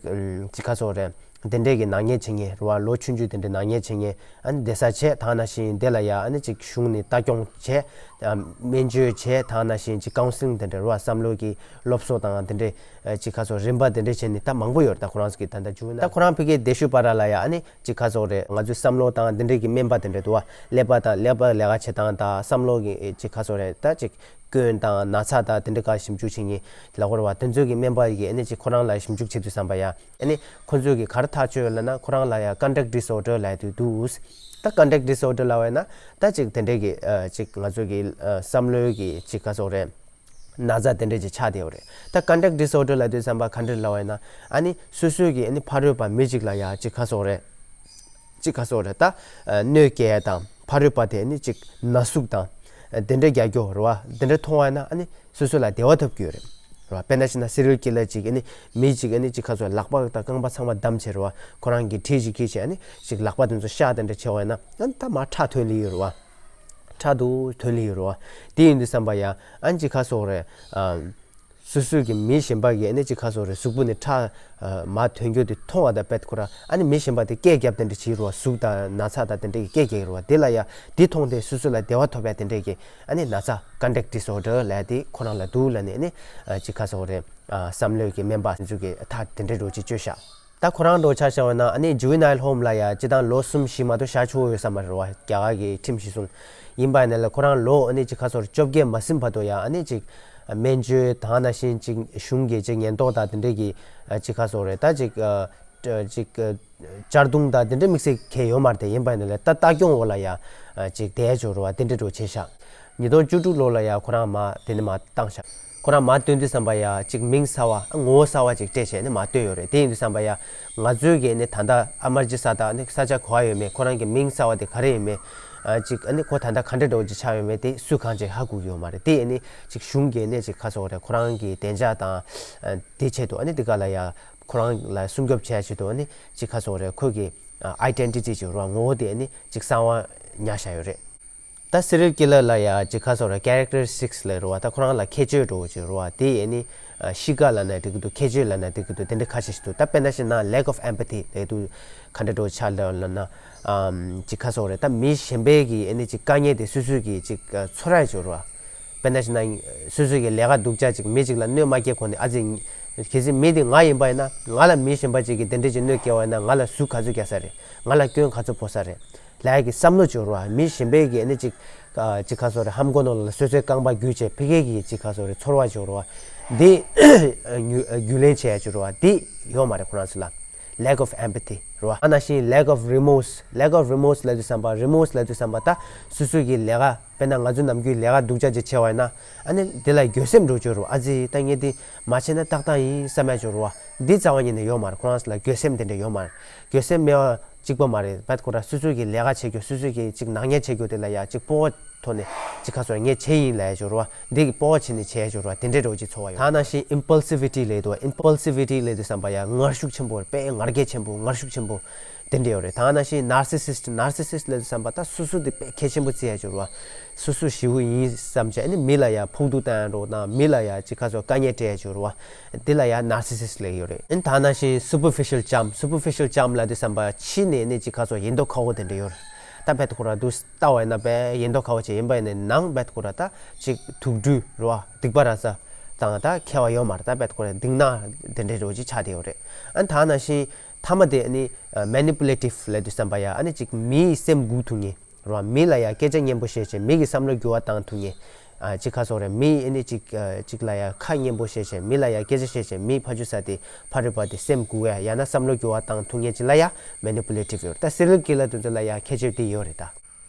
ཅིག་ག་ཚོད་རེད། དེ་འདྲའི་གི་ནག་ཉེས་བྱེད་མཁན་རེད་བ། ལོ་ཆུང་ཆུང་དེ་འདྲའི་ནག་ཉེས་བྱེད་མཁན་ཨ་ནི་བསྡད་ས་བྱས། ད་ནང་བཞིན་དེ་ལ་ཡ་ཨ་ནི་ཅིག་གཞུང་ནས་ལྟ་སྐྱོང་བྱས། སྨན་བཅོས་བྱས། ད་ནང་བཞིན་ཅིག་ཀའུན་སི་ལིང་དེ་འདྲ་རེད་བ། བསམ་བློ་གི་སློབ་གསོ་དང་དེ་འདྲའི་ཅིག་ག་ཚོད་རིམ་པ་དེ་འདྲ་བྱས་ནས་ད་མང་པོ་ཡོད་རེད། ད་ཁོ་རང་ཚོ་གི་ད་ལྟ་ཇུ་ཝེ་ནལ་ད་ཁོ་རང་ཕ་གིར་བསྡད་ཤུལ་བར་ལ་ཡ་ཨ་ནི། ཅིག་ག་ཚོད་རེད། ང་ཚོའི་བསམ་བློ་དང་འདི་འདྲའི་གི་སྨན་པ་དེ་འདྲ་འདུག་བ། ཀླད་པ་དང་ཀླད་པ་ལས་ཀ་བྱེད་སྟངས་དང་བསམ་བློ་གི་ཅིག་ག་ཚོད་རེད། ད་ཅིག་ སྐྱོན་དང་ན་ཚ་དང་དེ་འདྲ་ག་ཞིབ་འཇུག་བྱེད་མཁན་ལབ་དགོས་རེད་བ། དེ་ཚོ་གི་སྨན་པ་གིས་ཨ་ནི་ཅིག་ཁོ་རང་ལ་ཞིབ་འཇུག་བྱེད་དུས་ཙམ་པ་ཡ། ཨ་ནི་ཁོ་ཚོས་གི་ག་རེ་ཐག་གཅོད་ཡོད་ལབ་ན། ཁོ་རང་ལ་ཡ་conduct disorder ལབ་དེ་འདུག་ད་conduct disorder ལབ་པ་ཡིན་ན་ད་ཅིག་དེ་འདྲས་གི་ཨ་ཅིག་ང་ཚོ་གི་ཨ་བསམ་བློའི་གི་ཅིག་ག་ཟེར་དགོས་རེད། ན་ཚ་དེ་འདྲས་ཅིག་ཆགས་བསྡད་ཡོད་རེད། ད་conduct disorder ལབ་དུས་ཙམ་པ་ག་འདྲས་ལབ་པ་ཡིན་ན། ཨ་ནི་སོ་སོའི་གི་ཨ་ནི་ཕ་རོལ་པ་མི་ཅིག་ལ་ཡ་ཅིག་ག་ཟེར་དགོས་རེད། ཅིག་ག་ཟེར་དགོས་རེད། ད་ཨ་གནོད་སྐྱེལ་ཡ་དང་ཕ་རོལ་པ་དེ་ཨ་ནི་ཅིག་ན་ཟུག་དང་ཨ་དེ་འདྲས་རྒྱག་རྒྱུ་རེད་བ། དེ་འདྲས་མཐོང་བ་ཡིན་ན་ཨ་ནི་སོ་སོ་ལ་བདེ་བ་ཐོབ་ཀྱི་ཡོད་རེད། རེད་བ། དཔེར་ན་བྱས་ན་serial killer ཅིག་ཨ་ནི་མི་ཅིག་ཨ་ནི་ཅིག་ག་ཟེར་དགོས་རེད། ལག་པ་དང་རྐང་པ་ཚང་མ་བསྡམས་བྱས་རེད་བ། ཁོ་རང་གི་གྲི་ཅིག་འཁྱེར་བྱས་ཨ་ནི་ཅིག་ལག་པ་དེ་ཚོ་གཤག་དེ་འདྲས་བྱས་པ་ཡིན་ན་ཨ་ནི་ད་མར་ཁྲག་ཐོན་ལེ་ཡོད་རེད་བ། ཁྲག་འདུག་ཐོན་ལེ་ཡོད་རེད་བ། དེ་ཡིན་དུས་ཙམ་པ་ཡ་ཨ་ནི་ཅིག་ག་ཟེར་དགོས་རེད། ཨ་སོ་སོའི་གི་མི་གཞན་པ་གིས་ཨ་ནི་ཅིག་ག་ཟེར་དགོས་རེད། གཟུགས་པོ་ནས་ཁྲག་ཨ་མར་ཐོན་རྒྱུ་དེ་མཐོང་བ་དང་དཔེ་ཁོ་རང་ཨ་ནི་མི་གཞན་པ་དེ་སྐད་རྒྱབ་དེ་འདྲས་བྱེད་རེད་བ། ཟུག་དང་ན་ཚ་དང་དེ་འདྲས་ཀྱི་སྐད་རྒྱག་གི་རེད་བ། དེ་ལ་ཡ་དེ་མཐོང་སྟེ་སོ་སོ་ལ་བདེ་བ་ཐོབ་ཡ་དེ་འདྲས་ཀྱི་ཨ་ནི་ན་ཚ་conduct disorder ལབ་ཡ་དེ་ཁོ་རང་ལ་འདུག་ལབ་ནས་ཨ་ནི་ཨ་ཅིག་ག་ཟེར་དགོས་རེད། ཨ་བསམ་བློའི་གི་སྨན་པ་ཚོས་གི་ཐག་དེ་འདྲས་འདྲ་བོ་ཅིག་གཅོད་ཤག་ད་ཁོ་རང་འདྲ་བོ་ཆ་བཞག་པ་ན་ཨ་ནི་juvenile home ལ་ཡ་སྤྱིར་བཏང་ལོ་གསུམ་བཞི་མ་གཏོགས་བཞག་ཆོག་ཡོད་ས་མ་རེད་བ། རྒྱ་གར་གི་ཁྲིམས་གཞིར་བཟུང་ཡིན་པ་ཡིན་ན་ལ་ཁོ་རང་ལོ་ཨ་ནི་ཅིག་ག་ཟེར་དགོས་རེད། བཅོ་བརྒྱད་མ་ཟིན་བར་དུ་ཡ་ཨ་ནི་ཅིག་སྨན་བཅོས་དང་ནང་བཞིན་ཅིག་གཞུང་གི་ཅིག་ཉེན་རྟོག་དང་དེ་འདྲས་ཀྱི་ཨ་ཅིག་ག་ཟེར་དགོས་རེད། ད་ཅིག་ཨ་ཅིག་ཨ་གཅར་རྡུང་དང་དེ་འདྲས་དམིགས་བསལ་གང་ཡང་ཡོད་མ་རེད་དེ། ཡིན་པ་ཡིན་ན་ལ་ད་ལྟ་སྐྱོང་འོག་ལ་ཡ་ཨ་ཅིག་བསྡད་ཆོག་རེད་བ། དེ་འདྲས་འདྲ་བོ་བྱས་ཤག་ཉིས་སྟོང་བཅུ་དྲུག་ལོ་ལ་ཡ་ཁོ་རང་མར་དེ་ནས་མར་བཏང་ཤག་ཁོ་རང་མར་བཏོན་དུས་ཙམ་པ་ཡ་ཅིག་མིང་གསར་བ་ངོ་བོ་གསར་བ་ཅིག་སྤྲད་བྱས་ནས་མར་བཏོན་ཡོད་རེད། དེ་ཡིན་དུས་ཙམ་པ་ཡ་ང་ཚོའི་གི་ནི་ད་ལྟ་ཨ་མར་ཇི་ས་དང་ནི་ས་ཆ་ག་པར་ཡོད་མེད། ཁོ་རང་གི་མིང་གསར་བ་དེ་ག་རེ་ཡིན་མེད། ཨ་ཅིག་ཨ་ནི་ཁོ་ད་ལྟ་ག་འདྲ་འདྲ་བོ་ཅིག་ཆགས་ཡོད་མེད་དེ་སུ་གང་ཅིག་ཧ་གོ་གི་ཡོད་མ་རེད། དེ་ཨ་ནི་ཅིག་གཞུང་གི་ནི་ཅིག་ག་ཟེར་དགོས་རེད། ཁོ་རང་གི་བདེ་འཇགས་དང་ཨ་དེ་ཆེད་དུ་ཨ་ནི་དེ་ག་ལ་ཡ་ཁོ་རང་ལ་སྲུང་སྐྱོབ་བྱེད་ཆེད་དུ་ཨ་ནི་ཅིག་ག་ཟེར་དགོས་རེད། ཁོ་གི་ཨ་identity ཅིག་རེད་བ། ངོ་བོ་དེ་ཨ་ནི་ཅིག་གསང་བ་ཉར་བཞག་ཡོད་རེད། ད་serial killer ལ་ཡ་ཅིག་ག་ཟེར་དགོས་རེད། characteristics ལབ་རེད་བ། ད་ཁོ་རང་ལ་ཁྱད་ཆོས་འདྲ་བོ་ཅིག་རེད་བ། དེ་ཨ་ནི་ཨ་གཤིས་ཀ་ལབ་ན་འགྲིག་གི་འདུག་ཁྱད་ཆོས་ལབ་ན་འགྲིག་གི་འདུག་དེ་འདྲ་ཁ་ཤས་ཤིག་འདུག་ད་དཔེར་ན་བྱས་ན་lack of empathy ལབ་དུས་ག་འདྲ་འདྲ་བོ་ཆགས་ལབ་ན། ཨམ་ཅིག་ག་ཟེར་དགོས་རེད། ད་མི་གཞན་པའི་གི་ཨ་ནི་ཅིག་དཀའ་ངལ་དེ་སོ་སོའི་གི་ཅིག་ཨ་ཚོར་ཡ་ཅིག་རེད་བ། དཔེར་ན་བྱས་ན་སོ་སོའི་གི་ལས་ཀ་སྡུག་ཅག་ཅིག་མི་ཅིག་ལ་གནོད་མ་སྐྱེལ་གོང་ནས། ཨ་ཙི་གལ་སྲིད་མི་དེ་ང་ཡིན་པ་ཡིན་ན། ང་ལ་མི་གཞན་པ་ཅིག་གིས་དེ་འདྲ་ཅིག་གནོད་སྐྱེལ་བ་ཡིན་ན་ང་ལ་ཟུག་ག་ཚོད་རྒྱག་ས་རེད། ང་ལ་སྐྱོན་ག་ཚོད་ཕོག་ས་རེད་ལབ་ཡ་གི་བསམ་བློ་ཅིག་རེད་བ། མི་གཞན་པའི་གི་ཨ་ནི་ཅིག་ཨ་ཅིག་ག་ཟེར་དགོས་རེད། ལྷམ་གོག་ནང་ལ་སོ་སོའི་རྐང་པ་བརྒྱུས་བྱས་ཕ་གི་གི་ཅིག་ག་ཟེར་དགོས་རེད། ཚོར་བ་ཅིག་རེད་བ། འདི་རྒྱུ་རྒྱུས་ལོན་བྱེད་ཡ་ཅིག་རེད་བ། འདི་ཡོད་མ་རེད་ཁོ་རང་ཚོ་ལ། lack of empathy རེད་བ། ཨ་ནང་བཞིན་lack of remorse། lack of remorse ལབ་དུས་ཙམ་པ། remorse ལབ་དུས་ཙམ་པ་ད་སོ་སོ་གི་ལས་ཀ། དཔེར་ན་ང་ཚོ་ནམ་རྒྱུན་ལས་ཀ་སྡུག་ཅག་ཅིག་བྱས་པ་ཡིན་ན། ཨ་ནི་དེ་ལ་འགྱོད་སེམས་འདྲ་བོ་ཅིག་ཡོད་རེད་བ། ཨ་ཙི་ད་ངས་འདི་མ་བྱས་ན་ཏག་ཏག་ཡིན་བསམ་ཡ་ཅིག་ཡོད་རེད་བ། འདི་རྩ་བ་ཉིད་ནས་ཡོད་མ་རེད། ཁོ་རང་ཚོ་ལ་འགྱོད་སེམས་དེ་འདྲ་ཡོད་མ་རེད། འགྱོད་སེམས་མེད་པ་གཅིག་པ་མ་རེད། བད་ཁོ་ར་སོ་སོ་གི་ལས་ཀ་བྱེད་རྒྱུ། སོ་སོ་གི་ཅིག་ནག་ཉེས་བྱེད་རྒྱུ་དེ་ལ་ཡ་ཅིག་སྤོབས་པ་ཐོག་ནས་ཅིག་ག་ཟེར་དགོས་རེད། ངས་བྱས་ཡིན་ལབ་ཡ་ཅིག་ཡོད་རེད་བ། འདི་གི་སྤོབས་པ་བྱས་ནས་བྱས་ཡ་ཅིག་ཡོད་རེད་བ། དེ་འདྲ་འདྲ་བོ་ཅིག་ཚོར་བ་ཡོད། ད་ནང་བཞིན་impulsivity ལབ་འདུག impulsivity ལབ་དུས་ཙམ་པ་ཡ་ངར་ཤུགས་ཆེན་པོ་རེད། དཔེ་ངར་སྐད་ཆེན་པོ། ངར་ཤུགས་ཆེན་པོ། དེ་འདྲ་ཡོད་རེད། ད་ནང་བཞིན་narcissist། narcissist ལབ་དུས་ཙམ་པ་ད་སོ་སོ་དེ་དཔེ་གལ་ཆེན་པོ་བརྩི་ཡ་ཅིག་ཡོད་རེད་བ། སོ་སོ་ཞེ་པོ་ཡིན་བསམ་བྱས་ཨ་ནི་མི་ལ་ཡ་ཕོག་ཐུག་བཏང་ཡ་འདྲ་བོ་དང་། མི་ལ་ཡ་ཅིག་ག་ཟེར་དགོས་རེད། དཀའ་ངལ་སྤྲད་ཡ་ཅིག་ཡོད་རེད་བ། དེ་ལ་ཡ་narcissist ལབ་ཀྱི་ཡོད་རེད། ཨ་ནི་ད་ནང་བཞིན་superficial charm། superficial charm ལབ་དུས་ཙམ་པ་ཕྱི་ནས་ཨ་ནི་ཅིག་ག་ཟེར་དགོས་རེད། ཡིན་མདོག་ཁ་པོ་དེ་འདྲ་ཡོད་རེད། ད་བད་ཁོ་ར་འདུག་ལྟ་བ་ཡིན་ན་དཔེ་ཡིན་མདོག་ཁ་པོ་ཅིག་ཡིན་པ་ཡིན་ནའི་ནང་བད་ཁོ་ར་ད་ཅིག་དུག་སྦྲུལ་རེད་བ། སྡིག་པ་ར་ས་དང་ད་ཁྱད་པར་ཡོད་མ་རེད། ད་བད་ཁོ་ར་སྡིག་ནག་དེ་འདྲ་འདྲ་བོ་ཅིག་ཆགས་བསྡད་ཡོད་རེད། ཨ་ནི་ད་ནང་བཞིན་མཐའ་མ་དེ་ཨ་ནི་manipulative ལབ་དུས་ཙམ་པ་ཡ་ཨ་ནི་ཅིག་མིའི་སེམས་འགུག་ཐུབ་མཁན་རེད་བ། མི་ལ་ཡ་སྐད་ཆ་སྙན་པོ་བཤད་བྱས་མི་གི་བསམ་བློ་འགྱུར་བ་བཏང་ཐུབ་མཁན། ཨ་ཅིག་ག་ཟེར་དགོས་རེད། མི་ཨ་ནི་ཅིག་ཨ་ཅིག་ལ་ཡ་ཁ་སྙན་པོ་བཤད་བྱས་མི་ལ་ཡ་སྐད་ཆ་བཤད་བྱས་མིའི་ཕར་ཕྱོགས་ས་དེ་ཕ་རོལ་པ་དེ་སེམས་འགུག་ཡ་ཡང་ན་བསམ་བློ་འགྱུར་བ་བཏང་ཐུབ་མཁན་ཅིག་ལ་ཡ་manipulative ཡོད་རེད། ད་serial killer དེ་ཚོ་ལ་ཡ་ཁྱད་ཆོས་དེ་ཡོད་རེད་ད།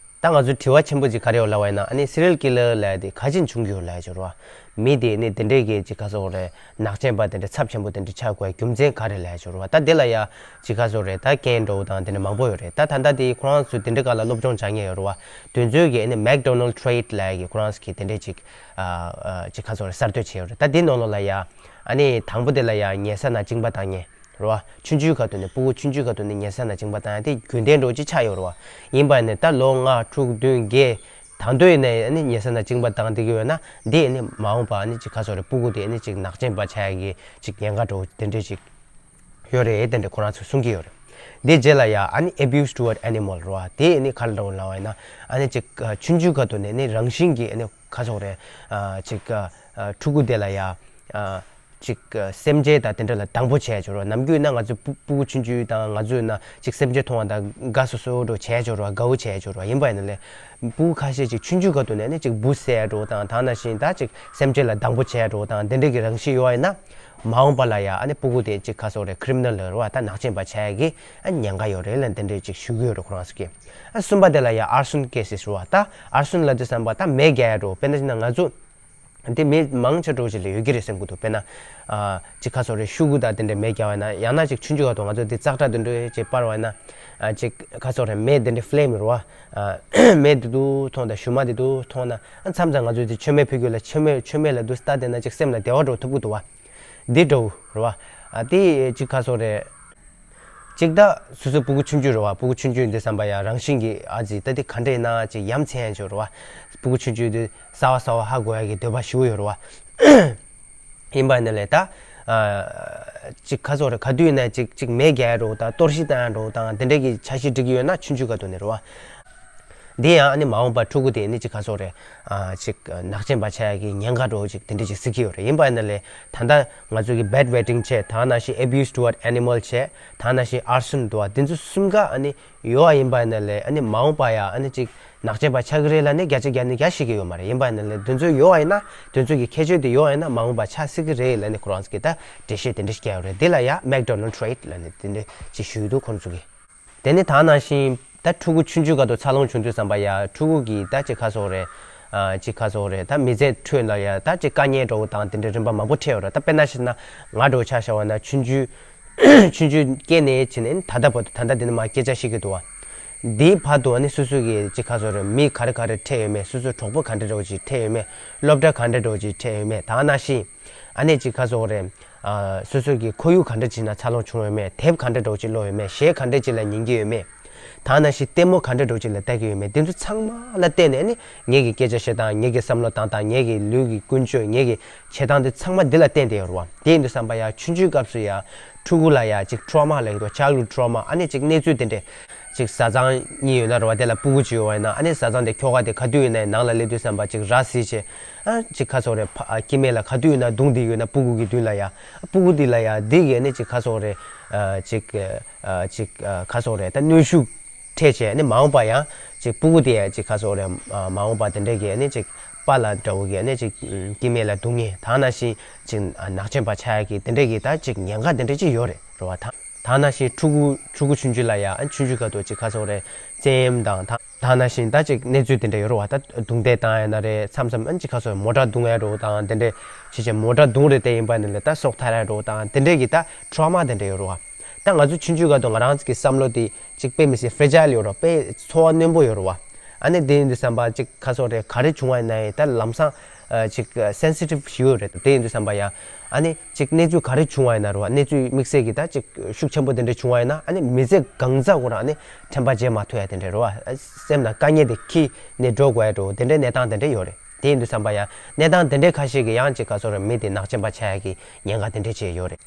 ད་ང་ཚོ་དྲི་བ་ཆེན་པོ་ཅིག་ག་རེ་ཡོད་ལབ་པ་ཡིན་ན། ཨ་ནི་serial killer ལབ་ཡ་དེ་ག་ཅིག་བྱུང་གི་ཡོད་ལབ་ཡ་ཅིག་ཡོད་རེད་བ། མི་དེ་ནི་དེ་འདྲས་ཀྱི་ཅིག་ག་ཟེར་དགོས་རེད། ནག་ཅན་པ་དེ་འདྲ་ཚབས་ཆེན་པོ་དེ་འདྲ་ཆགས་དགོས་རྒྱུ་མཚན་ག་རེ་ལབ་ཡ་ཅིག་ཡོད་རེད་བ། ད་དེ་ལ་ཡ་ཅིག་ག་ཟེར་དགོས་རེད། ད་རྐྱེན་འདྲ་བོ་དང་དེ་འདྲ་མང་པོ་ཡོད་རེད། ད་ད་ལྟ་དེ་ཁོ་རང་ཚོ་དེ་འདྲ་ག་ལ་སློབ་སྦྱོང་སྦྱང་མཁན་ཡོད་རེད་བ། དེ་ཚོས་གི་ཨ་ནི་McDonald trait ལབ་ཡ་གི་ཁོ་རང་ཚོ་གི་དེ་འདྲས་ཅིག་ཨ་ཨ་ཅིག་ག་ཟེར་དགོས་རེད། གསར་གཏོད་བྱས་ཡོད་རེད། ད་དེ་ནང་ལོགས་ལ་ཡ་ཨ་ནི་དང་པོ་དེ་ལ་ཡ་ཉལ་ས་ན་གཅིན་པ་བཏང་མཁན། རེད་བ། ཆུང་ཆུང་ཁ་ཐུག་ནས་སྤུ་གུ་ཆུང་ཆུང་ཁ་ཐུག་ནས་ཉལ་ས་ན་གཅིན་པ་བཏང་ཡ་དེ་རྒྱུན་ལྡན་འདྲ་བོ་ཅིག་ཆགས་ཡོད་རེད་བ། ཡིན་པ་ནི་ད་ལོ་ལྔ་དྲུག་བདུན་བརྒྱད་ད་དུང་ཡིན་ནའི་ཨ་ནི་ཉལ་ས་ན་གཅིན་པ་བཏང་བསྡད་ཀྱི་ཡོད་ན། འདི་ཨ་ནི་མ་འོངས་པ་ཨ་ནི་ཅིག་ག་ཟེར་དགོས་རེད། སྤུ་གུ་དེ་ཨ་ནི་ཅིག་ནག་ཅན་པ་ཆགས་ཡ་གི་ཅིག་ཉེན་ཁ་འདྲ་བོ་དེ་འདྲས་ཅིག་ཡོད་རེད། དེ་འདྲས་ཁོ་རང་ཚོས་གསུང་གི་ཡོད་རེད། དེ་རྗེས་ལ་ཡ་ཨ་ནི་abuse toward animal རེད་བ། དེ་ཨ་ནི་ག་རེ་འདྲ་བོ་ལབ་པ་ཡིན་ན། ཨ་ནི་ཅིག་ཨ་ཆུང་ཆུང་ཁ་ཐུག་ནས་ཨ་ནི་རང་བཞིན་གྱིས་ཨ་ནི་ག་ཟེར་དགོས་རེད། ཨ་ཅིག་ཨ་ཕྲུ་གུ་དེ་ལ་ཡ་ཨ་ ཅིག་སེམས་ཅན་དང་དེ་འདྲ་ལ་སྡང་པོ་བྱས་འབྱོར་བ། ནམ་རྒྱུན་ན་ང་ཚོ་སྤུ་སྤུ་གུ་ཆུང་ཆུང་དང་ང་ཚོ་ན་ཅིག་སེམས་ཅན་མཐོང་བ་དང་དགའ་སོ་སོ་འགྲོ་བྱས་འབྱོར་བ། དགའ་བོ་བྱས་འབྱོར་བ་ཡིན་པ་ཡིན་ན་ལས། སྤུ་གུ་ཁ་ཤས་ཅིག་ཆུང་ཆུང་སྐབས་དུ་ནས་ནི་ཅིག་འབུ་བསད་འགྲོ་དང་། དེ་ནང་བཞིན་ད་ཅིག་སེམས་ཅན་ལ་སྡང་པོ་བྱས་འགྲོ་དང་། དེ་འདྲ་གི་རང་བཞིན་ཡོད་པ་ཡིན་ན། མ་འོངས་པ་ལ་ཡ་ཨ་ནི་སྤུ་གུ་དེ་ཅིག་ཁ་སོགས་རེད། ཁི་རི་མི་ནལ་རེད་བ། ད་ནག་ཅན་པ་ཆགས་ཡ་གི་ཨ་ཉེན་ཁ་ཡོད་རེད་ལབ་དེ་འདྲ་ཅིག་ཞུ་གི་ཡོད་རེད་ཁོ་རང་ཚོ་གིས། ཨ་གསུམ་པ་དེ་ལ་ཡ་ཨར་སོན་ཀེ་སིས་རེད་བ། ད་ཨར་སོན་ལབ་དུས་ཙམ་པ་ད་མེ་རྒྱག་ཡ་འགྲོ། དཔེར་ན་ཅིག་ན་ང་ཚོ་དེ་མི་མང་ཆེ་འགྲོ་ཅིག་ལ་ཡོད་ཀྱི་རེད་བསམ་གྱི་འདུག་དཔེར་ན་ཨ་ཅིག་ཁ་སོགས་རེད། ཤུ་གུ་དང་དེ་འདྲ་མེ་རྒྱག་པ་ཡིན་ན། ཡང་ན་ཅིག་ཆུང་ཆུང་སྐབས་དུ་ང་ཚོ་དེ་ཙག་སྒྲ་དེ་འདྲ་ཅིག་སྤར་བ་ཡིན་ན། ཨ་ཅིག་ཁ་སོགས་རེད། མེ་དེ་འདྲ་ཕི་ལེམ་རེད་བ། ཨ་མེ་དེ་དུ་མཐོང་དང་ཞུ་མ་དེ་དུ་མཐོང་ན། ཨ་མཚམས་མཚམས་ང་ཚོ་དེ་མཆོད་མེ་ཕུལ་རྒྱུ་ལ་མཆོད་མེ་མཆོད་མེ་ལ་དུ་ལྟ་བསྡད་ན་ཅིག་སེམས་ལ་བདེ་བ་འགྲོ་ཐུབ་ཀྱི་འདུག་བ། འདི་འདྲ་བོ་རེད་བ། ཨ་དེ་ཅིག་ཁ་སོགས་རེད། ཅིག་ད་སོ་སོ་སྤུ་གུ་ཆུང་ཆུང་རེད་བ། སྤུ་གུ་ཆུང་ཆུང་འདི་བསམ་པ་ཡ་རང་བཞིན་གྱིས་ཨ་ཙི་ད་འདི་ག་འདྲ་ཡིན་ན་ཅིག་ཡ་མཚན་ཡང་ཅིག་རེད་བ། སྤུ་གུ་ཆུང་ཆུང་འདི་གསར་བ་གསར་བ་ཧ་གོ་ཡ་གི་འདོད་པ་ཞེ་པོ་ཡོད་རེད་བ། ཡིན་པ་ནི་ལས་ད་ཨ་ཅིག་ཁ་སོགས་རེད། ག་དུས་ཡིན་ན་ཅིག་ཅིག་མེ་རྒྱག་ཡ་འགྲོ་དང་། གཏོར་བཤིག་བཏང་ཡ་འགྲོ་དང་། དེ་འདྲ་གི་འཆར་གཞི་སྒྲིག་གི་ཡོད་ན་ཆུང་ཆུང་སྐབས་དུ་ནས་རེད་བ། འདི་ཡང་ཨ་ནི་མ་འོངས་པ་ཕྲུ་གུ་དེ་ནི་ཅིག་ཁ་སོགས་རེད། ཨ་ཅིག་ནག་ཅན་པ་ཆགས་ཡ་གི་ཉེན་ཁ་འགྲོ་ཅིག་དེ་འདྲ་ཅིག་གཟིགས་ཀྱི་ཡོད་རེད། ཡིན་པ་ནི་ལས་ད་ལྟ་ང་ཚོ་གི་བེཌ་ཝེ་ཊིང་བྱས། དེ་ནང་བཞིན་abuse toward animal་བྱས། དེ་ནང་བཞིན་ཨར་སོན་འདུག་བ། དེ་ཚོ་གསུམ་ཀ་ཨ་ནི་ཡོད་པ་ཡིན་པ་ནི་ལས་ཨ་ནི་མ་འོངས་པ་ཡ་ཨ་ནི་ཅིག་ནག་ཅན་པ་ཆགས་ཀྱི་རེད་ལབ་ནས་བརྒྱ་ཆ་བརྒྱ་ནི་བརྒྱ་ཤེས་ཀྱི་ཡོད་མ་རེད། ཡིན་པ་ནི་ལས་དེ་ཚོ་ཡོད་པ་ཡིན་ན། དེ་ཚོ་གི་ཁྱད་ཆོས་དེ་ཡོད་པ་ཡིན་ན་མ་འོངས་པ་ཆགས་སྲིད་ཀྱི་རེད་ལབ་ནས་ཁོ་རང་ཚོ་གིས་ད་འགྲེལ་བཤད་དེ་འདྲ་ཞིག་བརྒྱབ་ཡོད་རེད། དེ་ལ་ཡ་མེག་ཌོ་ནལ་ཊེ་རེཊ་ལབ་ནས་དེ་འདྲ་ཅིག་ཞུས་འདུག་ཁོ་རང་ཚོ་གིས། དེ་ནི་དེ་ནང་བཞིན་ད་ཕྲུ་གུ་ཆུང་ཆུང་སྐབས་དུ་འཚར་ལོངས་བྱུང་དུས་ཙམ་པ་ཡ་ཕྲུ་གུ་གི་ད་ཅིག་ཁ་སོགས་རེད། ཨ་ཅིག་ཁ་སོགས་རེད། ད་མི་ཚེ་ཁྲོད་ལ་ཡ་ད་ཅིག་དཀའ་ངལ་འགྲོ་དང་དེ་འདྲའི་རིམ་པ་མང་པོ་འཕྲད་ཡོད་རེད། ད་དཔེར་ན་བཤད་ན་ང་འདྲ་བོ་ཆ་བཞག་པ་ན་ཆུང་ཆུང་ཆུང་ཆུང་སྐྱེས་ནས་བྱས་ནས་ད་ལྟ་བར་དུ། ད་ལྟ་འདི་ནས་མར་སྐད་ཆ་བཤད་ཀྱི་འདུག་བ། འདིའི་བར་དུ་ཨ་ནི་སོ་སོ་གི་ཅིག་ཁ་སོགས་རེད། མི་ག་རེ་ག་རེ་འཕྲད་ཡོད་མེད། སོ་སོའི་གྲོགས་པོ་ག་འདྲ་འདྲ་བོ་ཅིག་འཕྲད་ཡོད་མེད། སློབ་གྲྭ་ག་འདྲ་འདྲ་བོ་ཅིག་འཕྲད་ཡོད་མེད། དེ་ནང་བཞིན་ཨ་ནི་ཅིག་ཁ་སོགས་རེད། ཨ་སོ་སོ་གི་ཁོར་ཡུག་ག་འདྲ་ཅིག་ན་འཚར་ལོངས་བྱུང་ཡོད་མེད། དེབ་ག་འདྲ་འདྲ་བོ་ཅིག་ཀློག་ཡོད་མེད། གཞས་ག་འདྲ་ཅིག་ལ་ཉན་གྱི་ཡོད་མེད། དེ་ནང་བཞིན་ལྟད་མོ་ག་འདྲ་འདྲ་བོ་ཅིག་ལ་ལྟ་གི་ཡོད་མེད། དེ་ཚོ་ཚང་མ་ལ་བལྟས་ནས་ཨ་ནི་ངེད་ཀྱི་སྐད་ཆ་བཤད་སྟངས། ངེད་ཀྱི་བསམ་བློ་བཏང་སྟངས། ངེད་ཀྱི་ལུས་ཀྱི་ཀུན་སྤྱོད། ངེད་ཀྱི་བྱེད་སྟངས་དེ་ཚང་མ་འདི་ལ་བརྟེན་ཏེ་ཡོད་རེད་བ། དེ་ཡིན་དུས་ཙམ་པ་ཡ་ཆུང་ཆུང་སྐབས་སུ་ཡ་ཕྲུ་གུ་ལ་ཡ་ཅིག་ཊོ་ར་མ་ལབ་ཀྱི་འདུག childhood trauma། ཨ་ནི་ཅིག་གནས་ཚུལ་དེ་འདྲས། ཅིག་བཟའ་ཚང་གཉིས་ཡོད་ན་རེད་བ། དེ་ལ་སྤུ་གུ་ཅིག་ཡོད་པ་ཡིན་ན། ཨ་ནི་བཟའ་ཚང་དེ་ཁྱོ་ག་དེ་ག་དུས་ཡིན་ནའི་ནང་ལ་སླེབས་དུས་ཙམ་པ་ཅིག་ར་བཟི་བྱས། ཨ་ཅིག་ཁ་སོགས་རེད། ཕ་ཨ་སྐྱེ་དམན་ལ་ག་དུས་ཡིན་ན་རྡུང་བསྡད་ཡོད་ན་སྤུ་གུ་གི་མདུན་ལ་ཡ། སྤུ་གུ་དེ་ལ་ཡ་འདི་གས་ནི་ཅིག་ཁ་སོགས་རེད། ཨ་ཅིག་ཨ་ཅིག་ཨ་ཁ་སོགས་རེད། ད་གནོན་ཤུགས་འཕྲད་བྱས་ནི་མ་འོངས་པ་ཡང་ཅིག་སྤུ་གུ་དེ་ཡ་ཅིག་ཁ་སོགས་རེད། ཨ་མ་འོངས་པ་དེ་འདྲས་གས་ནི་ཅིག་པཱ་ལགས་འདྲ་བོ་གས་ནི་ཅིག་ཨ་སྐྱེ་དམན་ལ་རྡུང་ངེས། དེ་ནང་བཞིན་ཅིག་ཨ་ནག་ཅན་པ་ཆགས་ཡ་གི་དེ་འདྲས་གི་ད་ཅིག་ཉེན་ཁ་དེ་འདྲས་ཅིག་ཡོད་རེད་རེད་བ། ད་དེ་ནང་བཞིན་ཕྲུ་གུ་ཕྲུ་གུ་ཆུང་ཆུང་ལ་ཡ་ཨ་ཆུང་ཆུང་སྐབས་དུ་ཅིག་ཁ་སོགས་རེད། བཙན་གཡེམ་དང་། ད་དེ་ནང་བཞིན་ད་ཅིག་གནས་ཚུལ་དེ་འདྲ་ཡོད་རེད་བ། ད་རྡུང་རྡེག་བཏང་ཡ་ན་རེད། མཚམས་མཚམས་ཨ་ཅིག་ཁ་སོགས་མོ་ཊ་རྡུང་ཡ་འདྲ་བོ་དང་དེ་འདྲས་བྱས་བྱས། མོ་ཊ་རྡུང་རེད་དེ་ཡིན་པ་ནི་ལས་ད་སྲོག་ཐར་ཡ་འདྲ་བོ་དང་དེ་འདྲས་གི་ད་ཊོ་ར་མ་དེ་འདྲ་ཡོད་རེད་བ། ད་ང་ཚོ་ཆུང་ཆུང་སྐབས་དུ་ང་རང་ཚོ་གི་བསམ་བློ་དེ་ཅིག་དཔེ་མི་སྲིད་ཕེ་ར་ཇའིལ་ཡོད་རེད། དཔེ་ཚོར་བ་རྣོན་པོ་ཡོད་རེད་བ། ཨ་ནི་དེ་ཡིན་དུས་ཙམ་པ་ཅིག་ཁ་སོགས་རེད། ག་རེ་བྱུང་བ་ཡིན་ན་ཡང་ད་ལམ་སང་ཨ་ཅིག་སེན་སི་ཊིབ་ཞིག་ཡོད་རེད། དེ་ཡིན་དུས་ཙམ་པ་ཡ་ཨ་ནི་ཅིག་གནས་ཚུལ་ག་རེ་བྱུང་བ་ཡིན་ན་རེད་བ། གནས་ཚུལ་དམིགས་བསལ་གྱི་ད་ཅིག་ཤུགས་ཆེན་པོ་དེ་འདྲ་བྱུང་བ་ཡིན་ན། ཨ་ནི་མི་ཚེ་གང་ཚ་བོར་ཨ་ནི་དྲན་པ་བརྗེད་མ་ཐུབ་ཡ་དེ་འདྲ་རེད་བ། སེམས་ནང་དཀའ་ངལ་དེ་འཁྱེར་ནས་འགྲོ་དགོས་ཡ་འདྲ་བོ་དེ་འདྲའི་གནས་སྟངས་དེ་འདྲ་ཡོད་རེད། དེ་ཡིན་དུས་ཙམ་པ་ཡ་གནས་སྟངས་དེ་འདྲའི་ཁ་ཤས་ཀྱིས་ཡང་ཅིག་ཁ་སོགས་རེད། མི་དེ་ནག་ཅན་པ་ཆགས་ཡ་གི་ཉེན་ཁ་དེ་འདྲ་ཅིག་ཡོད་རེད།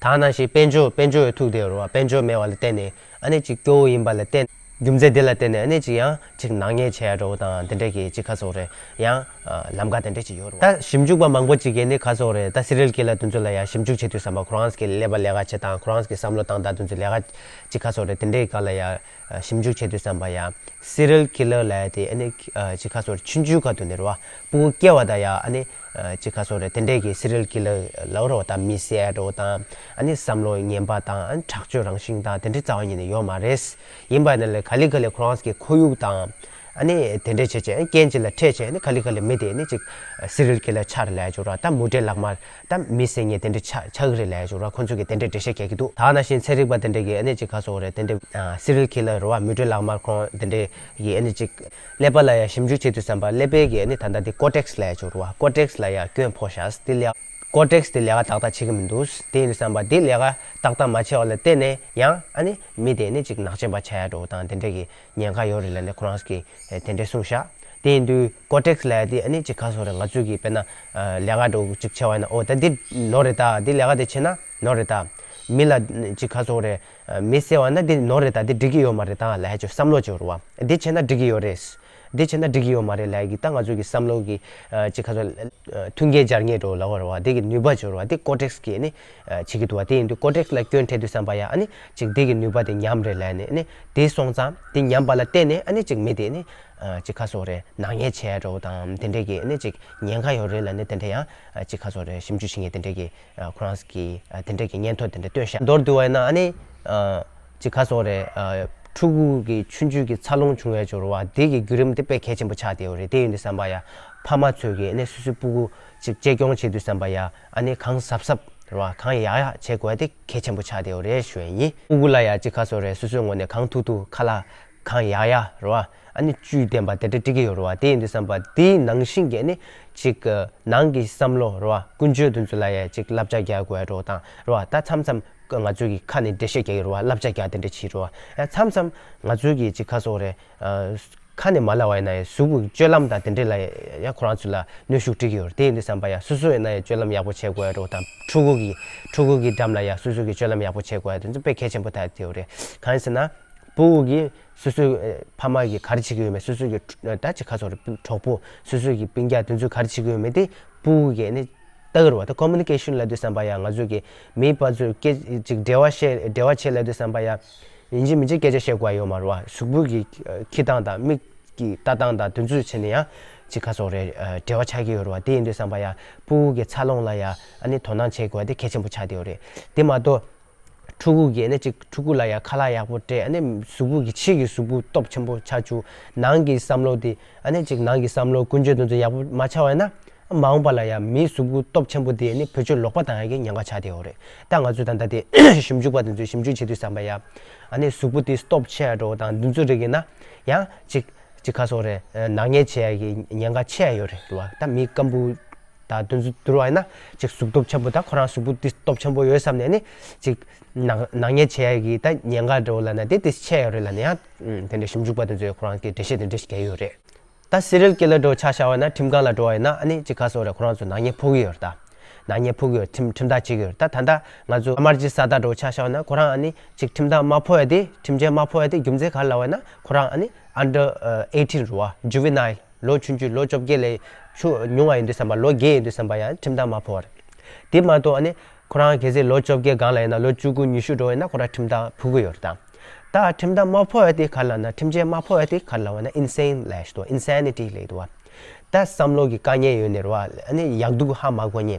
དེ་ནང་བཞིན་དཔལ་འབྱོར་དཔལ་འབྱོར་ཐུག་དེ་རེད་བ། དཔལ་འབྱོར་མེད་པ་ལ་བརྟེན་ནས་ཨ་ནི་ཅིག་སྐྱོ་བོ་ཡིན་པ་ལ་བརྟེན། རྒྱུ་མཚན་དེ་ལ་བརྟེན་ནས་ཨ་ནི་ཅིག་ཡང་ཅིག་ནག་ཉེས་བྱས་འགྲོ་དང་དེ་འདྲ་གི་ཅིག་ཁ་སོགས་རེད། ཡང་ལམ་ཁ་དེ་འདྲ་ཅིག་ཡོད་རེད། ད་ཞིབ་འཇུག་པ་མང་པོ་ཅིག་གིས་ནི་ཁ་སོགས་རེད། ད་སི་རི་ཡལ་ཀི་ལར་དེ་ཚོ་ལ་ཡང་ཞིབ་འཇུག་བྱེད་དུས་ཙམ་པ་ཁོ་རང་ཚོ་གི་ཀླད་པ་ལས་ཀ་བྱེད་སྟངས། ཁོ་རང་ཚོ་གི་བསམ་བློ་བཏང་སྟངས་དེ་ཚོ་ལས་ཀ་ཅིག་ཁ་སོགས་རེད། དེ་འདྲའི་སྒང་ལ་ཡང་ཞིབ་འཇུག་བྱེད་དུས་ཙམ་པ་ཡང་སི་རི་ཡལ་ཀི་ལར་ལབ་ཡ་དེ་ཨ་ནི་ཅིག་ཁ་སོགས་རེད། ཆུང་ཆུང་སྐབས་དུ་ནས་རེད་བ། སྤུ་གུ་སྐྱེ་བ་དང་ཡང་ཨ་ནི་ཅིག་ཁ་སོགས་རེད། དེ་འདྲའི་གི་སི་རི་ཡལ་ཀི་ལར་ལབ་རེད་བ། ད་མི་བསད་འགྲོ་དང་ཨ་ནི་བསམ་བློ་ངན་པ་དང་ཨ་ནི་དྲག་སྤྱོད་རང་བཞིན་དང་དེ་འདྲའི་རྩ་བ་ཉིད་ནས་ཡོད་མ་རེད། ཡིན་པ་ནི་ལས་ག་ལེ་ག་ལེ་ཁོ་རང་ཚོ་གི་ཁོར་ཡུག་དང་ཨ་ནི་དེ་འདྲ་བྱས་བྱས་རྐྱེན་ཅིག་ལ་འཕྲད་བྱས་ནི་ག་ལེ་ག་ལེ་མི་དེ་ནི་ཅིག་སི་རི་ཡལ་ཀི་ལར་ཆགས་རེད་ལབ་ཡ་ཅིག་རེད་བ། ད་མུ་འབྲེལ་ལག་དམར་ད་མི་བསད་མཁན་དེ་འདྲ་ཆགས་ཆགས་ཀྱི་རེད་ལབ་ཡ་ཅིག་རེད་བ། ཁོ་ཚོ་གིས་དེ་འདྲ་འགྲེལ་བཤད་རྒྱག་གི་འདུག་དེ་ནང་བཞིན་ཚན་རིག་པ་དེ་འདྲ་གིས་ཨ་ནི་ཅིག་ཁ་སོགས་རེད། དེ་འདྲ་སི་རི་ཡལ་ཀི་ལར་རེད་བ། མུ་འབྲེལ་ལག་དམར་ཁོང་དེ་འདྲ་གིས་ཨ་ནི་ཅིག་ཀླད་པ་ལ་ཡ་ཞིབ་འཇུག་བྱེད་དུས་ཙམ་པ་ཀླད་པའི་གི་ཨ་ནི་ད་ལྟ་དེ་ཀོར་ཊེག་སི་ལབ་ཡ་ཅིག་རེད་བ། ཀོར་ཊེག་སི་ལ་ཡ་སྐྱོན་ཕོག་ཤག་དེ་ལ་ཡ་ཀོར་ཊེག་སི་དེ་ལས་ཀ་ཏག་ཏག་བྱེད་ཀྱི་མི་འདུག་དེ་ཡིན་དུས་ཙམ་པ་དེ་ལས་ཀ་ཏག་ཏག་མ་བྱས་པ་ལ་བརྟེན་ནས་ཡང་ཨ་ནི་མི་དེ་ནི་ཅིག་ནག་ཅན་པ་ཆགས་ཡ་འགྲོ་དང་དེ་འདྲ་གི་ཉེན་ཁ་ཡོད་རེད་ལབ་ནས་ཁོ་རང་གིས་དེ་འདྲ་གསུངས་ཤག་དེ་ཡིན་དུས་ཀོར་ཊེག་སི་ལབ་ཡ་དེ་ཨ་ནི་ཅིག་ཁ་སོགས་རེད། ང་ཚོས་གི་དཔེར་ན་ལས་ཀ་འགྲོ་ཅིག་བྱས་པ་ཡིན་ན། ཨོ་ད་འདི་ནོར་རེད་ད། འདི་ལས་ཀ་དེ་བྱས་ན་ནོར་རེད་ད། མི་ལ་ཅིག་ཁ་སོགས་རེད། མི་བསད་པ་ན་འདི་ནོར་རེད་ད། འདི་འགྲིག་གི་ཡོད་མ་རེད་ད་ལབ་ཡ་ཅིག་བསམ་བློ་ཅིག་ཡོད་རེད་བ། འདི་བྱས་ན་འགྲིག་གི་ཡོད་རེད། འདི་བྱས་ན་འགྲིག་གི་ཡོད་མ་རེད་ལབ་ཀྱི། ད་ང་ཚོ་གི་བསམ་བློ་གི་ཅིག་ཁ་ཚོ་མཐུན་རྐྱེན་སྦྱར་མཁན་འདྲ་བོ་ལབ་དགོས་རེད་བ། དེ་གི་ནུས་པ་འབྱོར་བ་དེ་ཀོར་ཊེག་སི་གིས་ནི་བྱེད་ཀྱི་འདུག་བ། དེ་ཡིན་དུས་ཀོར་ཊེག་སི་ལ་སྐྱོན་འཕྲད་དུས་ཙམ་པ་ཡ་ཨ་ནི་ཅིག་དེ་གི་ནུས་པ་དེ་ཉམས་རེད་ལབ་ནས་ནི་དེ་སོང་ཙང་དེ་ཉམས་པ་ལ་བརྟེན་ནས་ཨ་ནི་ཅིག་མི་དེ་ནི་ཅིག་ཁ་ཚོ་རེད་ནག་ཉེས་བྱས་འདྲ་བོ་དང་དེ་འདྲས་ཀྱི་ནི་ཅིག་ཉེན་ཁ་ཡོད་རེད་ལབ་ནས་དེ་འདྲས་ཡང་ཅིག་ཁ་ཚོ་རེད་ཞིབ་འཇུག་བྱེད་མཁན་དེ་འདྲས་ཀྱི་ཁོ་རང་གི་དེ་འདྲས་ཀྱི་སྙན་ཐོ་དེ་འདྲས་བཏོན་ཤག་མདོར་བསྡུས་པ་ཡིན་ན་ཨ་ནི་ཅིག་ཁ་ཚོ་རེད་ཕྲུ་གུ་གི་ཆུང་ཆུང་གི་འཚར་ལོངས་བྱུང་བའི་འབྱོར་བ་དེ་གི་བརྒྱུད་རིམ་དེ་དཔེ་གལ་ཆེན་པོ་ཆགས་བསྡད་ཡོད་རེད། དེ་ཡིན་དུས་ཙམ་པ་ཡ་ཕ་མ་ཚོས་ཀྱི་ཨ་ནི་སོ་སོའི་སྤུ་གུ་ཅིག་གཅེས་སྐྱོང་བྱེད་དུས་ཙམ་པ་ཡ་ཨ་ནི་གང་གཟབ་གཟབ་རེད་བ། གང་ཡག་ཡག་བྱེད་དགོས་ཡ་དེ་གལ་ཆེན་པོ་ཆགས་བསྡད་ཡོད་རེད་ཞུ་ཡ་ཡིན། སྤུ་གུ་ལ་ཡ་ཅིག་ཁ་ཚོ་རེད་སོ་སོའི་ངོས་ནས་གང་ཐུབ་ཐུབ་ཁ་ལག་གང་ཡག་ཡག་རེད་བ། ཨ་ནི་བཅུད་ལྡན་པ་དེ་འདྲ་སྤྲད་ཀྱི་ཡོད་རེད་བ། དེ་ཡིན་དུས་ཙམ་པ་དེའི་ནང་བཞིན་གྱི་ཨ་ནི་ཅིག་ནང་གི་བསམ་བློ་རེད་བ། ཀུན་སྤྱོད་དེ་ཚོ་ལ་ཡ་ཅིག་བསླབ་བྱ་རྒྱག་དགོས་ཡ་འདྲ་བོ་དང་རེད་བ། ད་མཚམས་མཚམས་ང་ཚོས་ཀྱི་ཁ་ནས་འགྲེལ་བཤད་རྒྱག་གི་རེད་བ། བསླབ་བྱ་རྒྱག་དེ་འདྲ་བྱེད་རེད་བ། ཡ་མཚམས་མཚམས་ང་ཚོས་ཀྱི་ཅིག་ཁ་སོགས་རེད། ཁ་ནས་མ་ལབ་པ་ཡིན་ན་ཡང་གཟུགས་པོའི་སྤྱོད་ལམ་དང་དེ་འདྲས་ལ་ཡང་ཁོ་རང་ཚོ་ལ་གནོན་ཤུགས་སྤྲད་ཀྱི་ཡོད་རེད། དེ་ཡིན་དུས་ཙམ་པ་ཡང་སོ་སོ་ཡིན་ན་ཡང་སྤྱོད་ལམ་ཡག་པོ་བྱེད་དགོས་ཡ་འདྲ་བོ་དང་ཕྲུ་གུ་གི་ཕྲུ་གུ་གི་འགྲམ་ལ་ཡང་སོ་སོ་གི་སྤྱོད་ལམ་ཡག་པོ་བྱེད་དགོས་ཡ་དེ་ཚོ་དཔེ་གལ་ཆེན་པོ་ཐག་ཆོད་ཡོད་རེད། གང་ཡིན་ཟེར་ན། ཕྲུ་གུ་གི་སོ་སོའི་ཨེ་ཕ་མ་གི་ག་རེ་བྱེད་ཀྱི་ཡོད་མེད། སོ་སོ་གི་ད་ཅི་ཁ་སོགས་རེད། གྲོགས་པོ་སོ་སོ་གི་སྤུན་ཀྱག་དེ་ཚོས་ག་རེ་བྱེད་ཀྱི་ཡོད་མེད་དེ་ཕྲུ་གུ་གིས་ནི་ལྟ་གི་རེད་བ། ད་ཀོ་མུ་ནི་ཀེ་ཤན་ལབ་དུས་ཙམ་པ་ཡ་ང་ཚོ་གི་མིའི་བར་དུ་སྐད་ཅིག་འབྲེལ་བ་བཤད་འབྲེལ་བ་བྱེད་ལབ་དུས་ཙམ་པ་ཡ་ཡིན་གཅིག་མིན་གཅིག་སྐད་ཆ་བཤད་དགོས་ཡ་ཡོད་མ་རེད་བ། གཟུགས་པོ་གི་ཨ་འཁྱེར་སྟངས་དང་མིག་གི་ལྟ་སྟངས་དང་དེ་ཚོ་བྱས་ནས་ཡང་ཅི་ཁ་སོགས་རེད། ཨ་འབྲེལ་བ་ཆགས་ཀྱི་ཡོད་རེད་བ། དེ་ཡིན་དུས་ཙམ་པ་ཡ་ཕྲུ་གུ་གི་འཚར་ལོངས་ལ་ཡ་ཨ་ནི་དོ་སྣང་བྱེད་དགོས་ཡ་དེ་གལ་ཆེན་པོ་ཆགས་བསྡད་ཡོད་རེད། དེ་མ་གཏོགས། ཕྲུ་གུ་གིས་ནི་ཅིག་ཕྲུ་གུ་ལ་ཡང་ཁ་ལག་ཡག་པོ་སྤྲད། ཨ་ནི་གཟུགས་པོ་གི་ཕྱི་གི་གཟུགས་པོ་སྟོབས་ཆེན་པོ་ཆགས་བཅུག་ནང་གི་བསམ་བློ་དེ་ཨ་ནི་ཅིག་ནང་གི་བསམ་བློ་ཀུན་སྤྱོད་དེ་ཚོ་ཡག་པོ་མ་ཆགས་པ་ཡིན་ན། མ་འོངས་པ་ལ་ཡང་མིའི་གཟུགས་པོ་སྟོབས་ཆེན་པོ་དེ་ནི་བེད་སྤྱོད་ལོག་པ་བཏང་ཡ་གི་ཉེན་ཁ་ཆགས་བསྡད་ཡོད་རེད། ད་ང་ཚོས་ད་ལྟ་དེ་ཞིབ་འཇུག་པ་དེ་ཚོས་ཞིབ་འཇུག་བྱེད་དུས་ཙམ་པ་ཡ། ཨ་ནི་གཟུགས་པོ་དེ་སྟོབས་ཆེ་ཡ་འགྲོ་དང་དེ་ཚོ་རིགས་ཡིན་ན། ཡང་ཅིག་ཅིག་ཁ་སོགས་རེད། ནག་ཉེས་བྱེད་ཡ་གི་ཉེན་ཁ་ཆེ་ཡ་ཡོད་རེད་བ། ད་མི་སྐམ་པོ། ད་དུས་ཚོད་བསྡུར་བ་ཡིན་ན་ཅིག་གཟུགས་སྟོབས་ཆེན་པོ་ད་ཁོ་རང་གཟུགས་པོ་འདི་སྟོབས་ཆེན་པོ་ཡོད་བསམ་ནས་ནི་ཅིག་ནག་ནག་ཉེས་བྱེད་ཡ་གི་ད་ཉེན་ཁ་འདྲ་བོ་ལབ་ན་དེ་དེ་ཆེ་ཡོད་རེད་ལབ་ནས་ཡང་དེ་འདྲའི་ཞིབ་འཇུག་པ་དེ་ཚོས་ཁོ་རང་གི་འགྲེལ་བཤད་དེ་འདྲ་ཞིག་བརྒྱབ་ཡོད་རེད། ད་སི་རི་ཡལ་ཀི་ལར་འདྲ་བོ་ཆ་བཞག་པ་ཡིན་ན་ཁྲིམས་ཁང་ལ་འགྲོ་བ་ཡིན་ན་ཨ་ནི་ཅིག་ཁ་སོགས་རེད་ཁོ་རང་ཚོ་ནག་ཉེས་ཕོག་གི་ཡོད་རེད། ད་ནག་ཉེས་ཕོག་གི་ཡོད་ཁྲིམས་ཁྲིམས་ཐག་བཅད་ཀྱི་ཡོད་རེད། ད་ད་ལྟ་ང་ཚོ་ཨ་མར་ཇི་ས་ཏཱ་འདྲ་བོ་ཆ་བཞག་པ་ཡིན་ན་ཁོ་རང་ཨ་ནི་ཅིག་ཁྲིམས་ཐག་མ་ཕོག་ཡ་དེ་ཁྲིམས་ཆད་མ་ཕོག་ཡ་དེ་རྒྱུ་མཚན་ག་རེ་ལབ་པ་ཡིན་ན་ཁོ་རང་ཨ་ནི་ཨན་ཌར་ཨེ་ཊིན་རེད་བ། ཇུ་ཝེ་ནའིལ། ལོ་ཆུང་ཆུང་ལོ་བཅོ་བརྒྱད་ལས་ཆུ་ཉུང་བ་ཡིན་དུས་ཙམ་པ་ལོ་བརྒྱད་ཡིན་དུས་ཙམ་པ་ཡང་ཁྲིམས་ཐག་མ་ཕོག་པ་རེད། དེ་མ་གཏོགས་ཨ་ནི་ཁོ་རང་གལ་སྲིད་ལོ་བཅོ་བརྒྱད་སྒང་ལ་ཡིན་ན་ལོ་བཅུ་དགུ་ཉི་ཤུ་འགྲོ་ཡིན་ན་ཁོ་རང་ཁྲིམས་ཐག་ཕོག་གི་ཡོད་རེད་ད། ད་ཁྲིམས་ཐག་མ་ཕོག་ཡ་དེ་ག་རེ་ལབ་ན་ཁྲིམས་ཆད་མ་ཕོག་ཡ་དེ་ག་རེ་ལབ་ན་ཨིན་སེན་ལབ་ཞིག་འདུག་ཨིན་སེ་ནི་ཊི་ལབ་འདུག་བ། ད་བསམ་བློ་གི་དཀའ་ངལ་ཡོད་ནི་རེད་བ། ཨ་ནི་ཡག་སྡུག་ཧ་མ་གོ་མཁན།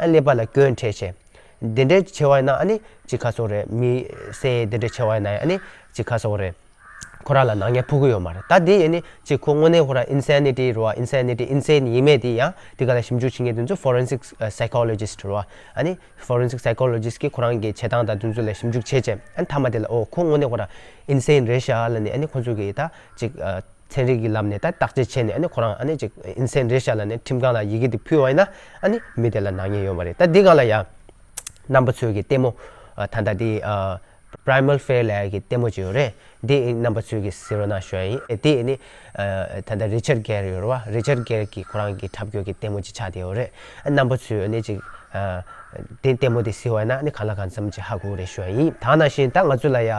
ཨ་ཀླད་པ་ལ་སྐྱོན་འཕྲད་བྱས། དེ་འདྲའི་བྱས་པ་ཡིན་ན་ཨ་ནི་ཅིག་ཁ་སོགས་རེད། མི་བསད་དེ་འདྲ་བྱས་པ་ཡིན་ན་ཨ་ནི་ཅིག་ཁ་སོགས་རེད། ཁོ་རང་ལ་ནག་ཉེས་ཕོག་གི་ཡོད་མ་རེད། ད་དེ་ཡིན་ནི་ཅིག་ཁོ་དངོས་གནས་ཁོ་རང་ཨིན་སེ་ནི་ཊི་རེད་བ། ཨིན་སེ་ནི་ཊི་ཨིན་སེན་ཡིན་མེད་དེ་ཡང་དེ་ག་ལ་ཞིབ་འཇུག་བྱེད་མཁན་དེ་ཚོ་ཕོ་རེན་སིག་སའི་ཀོ་ལོ་ཇི་སི་ཊི་རེད་བ། ཨ་ནི་ཕོ་རེན་སིག་སའི་ཀོ་ལོ་ཇི་སི་ཊི་གིས་ཁོ་རང་གི་བྱེད་སྟངས་དང་དེ་ཚོ་ལ་ཞིབ་འཇུག་བྱས་བྱས་ཨ་ནི་མཐའ་མ་དེ་ལ་ཨོ་ཁོ་དངོས་གནས་ཁོ་རང་ཨིན་སེན་རེད་ཤག་ལབ་ནས་ཨ་ནི་ཁོ་ཚོ་གིས་ད་ཅིག་ཚན་རིག་གི་ལམ་ནས་ད་བརྟག་དཔྱད་བྱས་ནས་ཨ་ནི་ཁོ་རང་ཨ་ནི་ཅིག་ཨིན་སེན་རེད་ཤག་ལབ་ནས་ཁྲིམས་ཁང་ལ་ཡི་གེ་དེ་ཕུལ་བ་ཡིན་ན་ཨ་ནི་མི་དེ་ལ་ནག་ཉེས་ཡོད་མ་རེད། ད་འདི་སྒང་ལ་ཡང་རྣམ་པ་ཚོས་ཀྱི་ལྟད་མོ་ད་ལྟ་དེ་Primal Fear་ལབ་ཡ་གི་ལྟད་མོ་ཅིག་ཡོད་རེད། འདི་རྣམ་པ་ཚོས་ཀྱིས་གཟིགས་རོགས་གནང་ཞུ་ཡ་ཡིན། དེ་ནི་ད་ལྟ་རི་ཅར་གེར་ཡོད་རེད་བ། རི་ཅར་གེར་གྱི་ཁོ་རང་གི་འཁྲབ་སྐྱོར་གྱི་ལྟད་མོ་ཅིག་ཆགས་བསྡད་ཡོད་རེད། རྣམ་པ་ཚོས་ནི་ཅིག་དེ་ལྟད་མོ་དེ་གཟིགས་པ་ཡིན་ན་ནི་གང་ལ་གང་འཚམ་ཅིག་ཧ་གོ་གི་རེད་ཞུ་ཡ་ཡིན། ད་ནང་བཞིན་ད་ང་ཚོ་ལ་ཡ་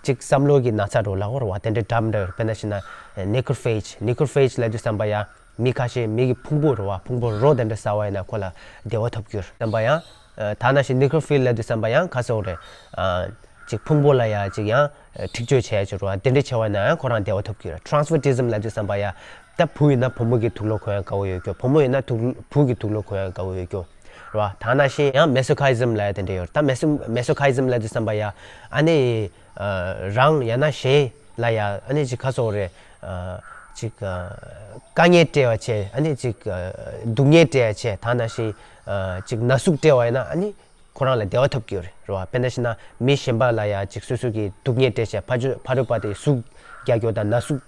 ཅིག་བསམ་བློ་གི་ན་ཚ་འདྲ་བོ་ལབ་དགོས་རེད་བ། དེ་འདྲ་འདྲ་མི་འདྲ་ཡོད་རེད། དཔེར་ན་བྱས་ན་ནེ་ཀོ་ཕེཇ། ནེ་ཀོ་ཕེཇ་ལབ་དུས་ཙམ་པ་ཡ། མི་ཁ་ཤས་མི་གི་ཕུང་པོ་རེད་བ། ཕུང་པོ་རོ་དེ་འདྲ་ཟ་བ་ཡིན་ན་ཁོ་ལ་བདེ་བ་ཐོབ་ཀྱི་ཡོད་རེད་བསམ་པ་ཡང་། ད་ནང་བཞིན་ནེ་ཀོ་ཕི་ལ་ལབ་དུས་ཙམ་པ་ཡང་ག་ཟེར་དགོས་རེད། ཅིག་ཕུང་པོ་ལ་ཡ་ཅིག་ཡང་འཁྲིག་སྤྱོད་བྱས་ཡ་ཅིག་རེད་བ། དེ་འདྲ་བྱས་པ་ཡིན་ན་ཡང་ཁོ་རང་བདེ་བ་ཐོབ་ཀྱི་ཡོད་རེད། ཊེ་རན་སི་ཝར་ཊི་ཟམ་ལབ་དུས་ཙམ་པ་ཡ་ད་བུ་ཡིན་ན་བུ་མོ་གི་དུག་ལོག་གོན་ཡ་དགའ་བོ་ཡོད་རྒྱུ། བུ་མོ་ཡིན་ན་དུག་བུ་གི་དུག་ལོག་གོན་ཡ་དགའ་བོ་ཡོད་རྒྱུ་རེད་བ། ད་ནང་བཞིན་ཡང་མེ་སོ་ཁི་ཟམ་ལབ་ཡ་དེ་འདྲ་ཡོད་རེད། ད་མེ་སོ་མེ་སོ་ཁི་ཟམ་ལབ་དུས་ཙམ་པ་ཡ་ཨ་ནི། རང་ཡང་ན་གཞན་ལ་ཡ་ཨ་ནི་ཅིག་ག་ཟེར་དགོས་རེད། ཅིག་དཀའ་ངལ་སྤྲད་པ་བྱས། ཨ་ནི་ཅིག་སྡུག་བསྔལ་སྤྲད་པ་བྱས། ད་ནང་བཞིན་ཅིག་ན་ཟུག་སྤྲད་པ་ཡིན་ན་ཨ་ནི་ཁོ་རང་ལ་བདེ་བ་ཐོབ་ཀྱི་ཡོད་རེད་བ། དཔེར་ན་བྱས་ན་མི་གཞན་པ་ལ་ཡ་ཅིག་སོ་སོ་གིས་སྡུག་བསྔལ་སྤྲད་བྱས་ཕ་ཆོས་ཕ་རོལ་པ་དེ་ཟུག་རྒྱག་རྒྱུ་དང་ན་ཟུག་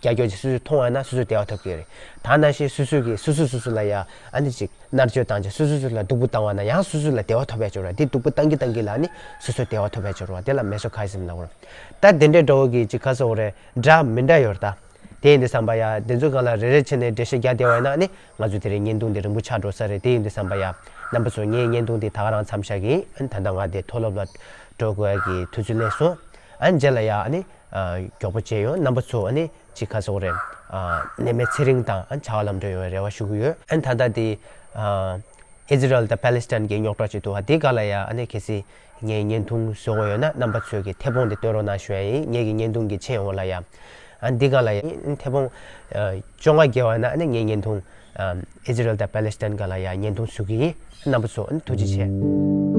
རྒྱག་རྒྱུ་ཅིག་སོ་སོས་མཐོང་བ་ན་སོ་སོ་བདེ་བ་ཐོབ་ཀྱི་ཡོད་རེད། ད་ནང་བཞིན་སོ་སོ་གིས་སོ་སོ་སོ་སོ་ལ་ཡ་ཨ་ནི་ཅིག་མནར་གཅོད་བཏང་བྱས་སོ་སོ་སོ་ལ་སྡུག་པོ་བཏང་བ་ན་ཡང་སོ་སོ་ལ་བདེ་བ་ཐོབ་ཡ་ཅིག་ཡོད་རེད། དེ་སྡུག་པོ་བཏང་གིན་བཏང་གིན་ལ་ནི་སོ་སོ་བདེ་བ་ཐོབ་ཡ་ཅིག་ཡོད་རེད་བ། དེ་ལ་མེ་སོ་ཁི་ཟམ་ལབ་དགོས་རེད། ད་དེ་འདྲའི་འདྲ་བོ་གི་ཅིག་ག་ཟེར་དགོས་རེད། འདྲ་མི་འདྲ་ཡོད་རེད་ད། དེ་ཡིན་དུས་ཙམ་པ་ཡ་དེ་ཚོའི་སྒང་ལ་རེ་རེ་བྱས་ནས་འགྲེལ་བཤད་རྒྱག་བསྡད་པ་ཡིན་ན་ནི་ང་ཚོ་དེ་རིང་བརྙན་ཐུང་འདི་རིང་པོ་ཆགས་འགྲོ་ས་རེད། དེ་ཡིན་དུས་ཙམ་པ་ཡ་རྣམ་པ་ཚོ་ངའི་བརྙན་ཐུང་འདི་ད་ག་རང་མཚམས་བཞག་གི་ཡིན། ད་ལྟ་ང་དེ་མཐོ་སློབ་ལ་འགྲོ་དགོས་ཡ་གི་དུས་ཚོད་སླེབས་སོང་། ཨ་ནི་རྗེས་ལ་ཡ་ཨ་ནི་མགྱོགས་པོ་མཇལ་ཡོང་། རྣམ་པ་ཚོ་ཨ་ནི་ ཅིག་ག་ཟེར་དགོས་རེད། ཨ་ནད་མེད་ཚེ་རིང་དང་ཨ་ནི་བྱ་བ་ལམ་འགྲོ་ཡོང་བའི་རེ་བ་ཞུ་གི་ཡོད། ཨ་ནི་ད་ལྟ་དེ་ཨ་ཨི་ཟི་རལ་དང་པ་ལི་སི་ཐན་གྱི་རྙོག་དྲ་ཅིག་འདུག་ཨ། དེ་ག་ལ་ཡ་ཨ་ནི་གལ་སྲིད་ངས་བརྙན་ཐུང་བཟོ་དགོས་ཡོད་ན་རྣམ་པ་ཚོས་ཀྱི་ཐད་གཏོང་དེ་སྟོན་རོགས་གནང་ཞུ་ཡ་ཡིན། ངེད་ཀྱི་བརྙན་ཐུང་གི་མཆན་འོག་ལ་ཡ། ཨ་ནི་དེ་ག་ལ་ཡ་ཨ་ནི་ཐད་གཏོང་ཨ་བཅོ་ལྔ་བརྒལ་བ་ན་ཨ་ནི་ངའི་བརྙན་ཐུང་ཨ་ཨི་ཟི་རལ་དང་པ་ལི་སི་ཐན་ག་ལ་ཡ་བརྙན་ཐུང་བཟོ་གི་ཡིན། རྣམ་པ་ཚོ་ཨ་ནི་ཐུགས་རྗེ་ཆེ།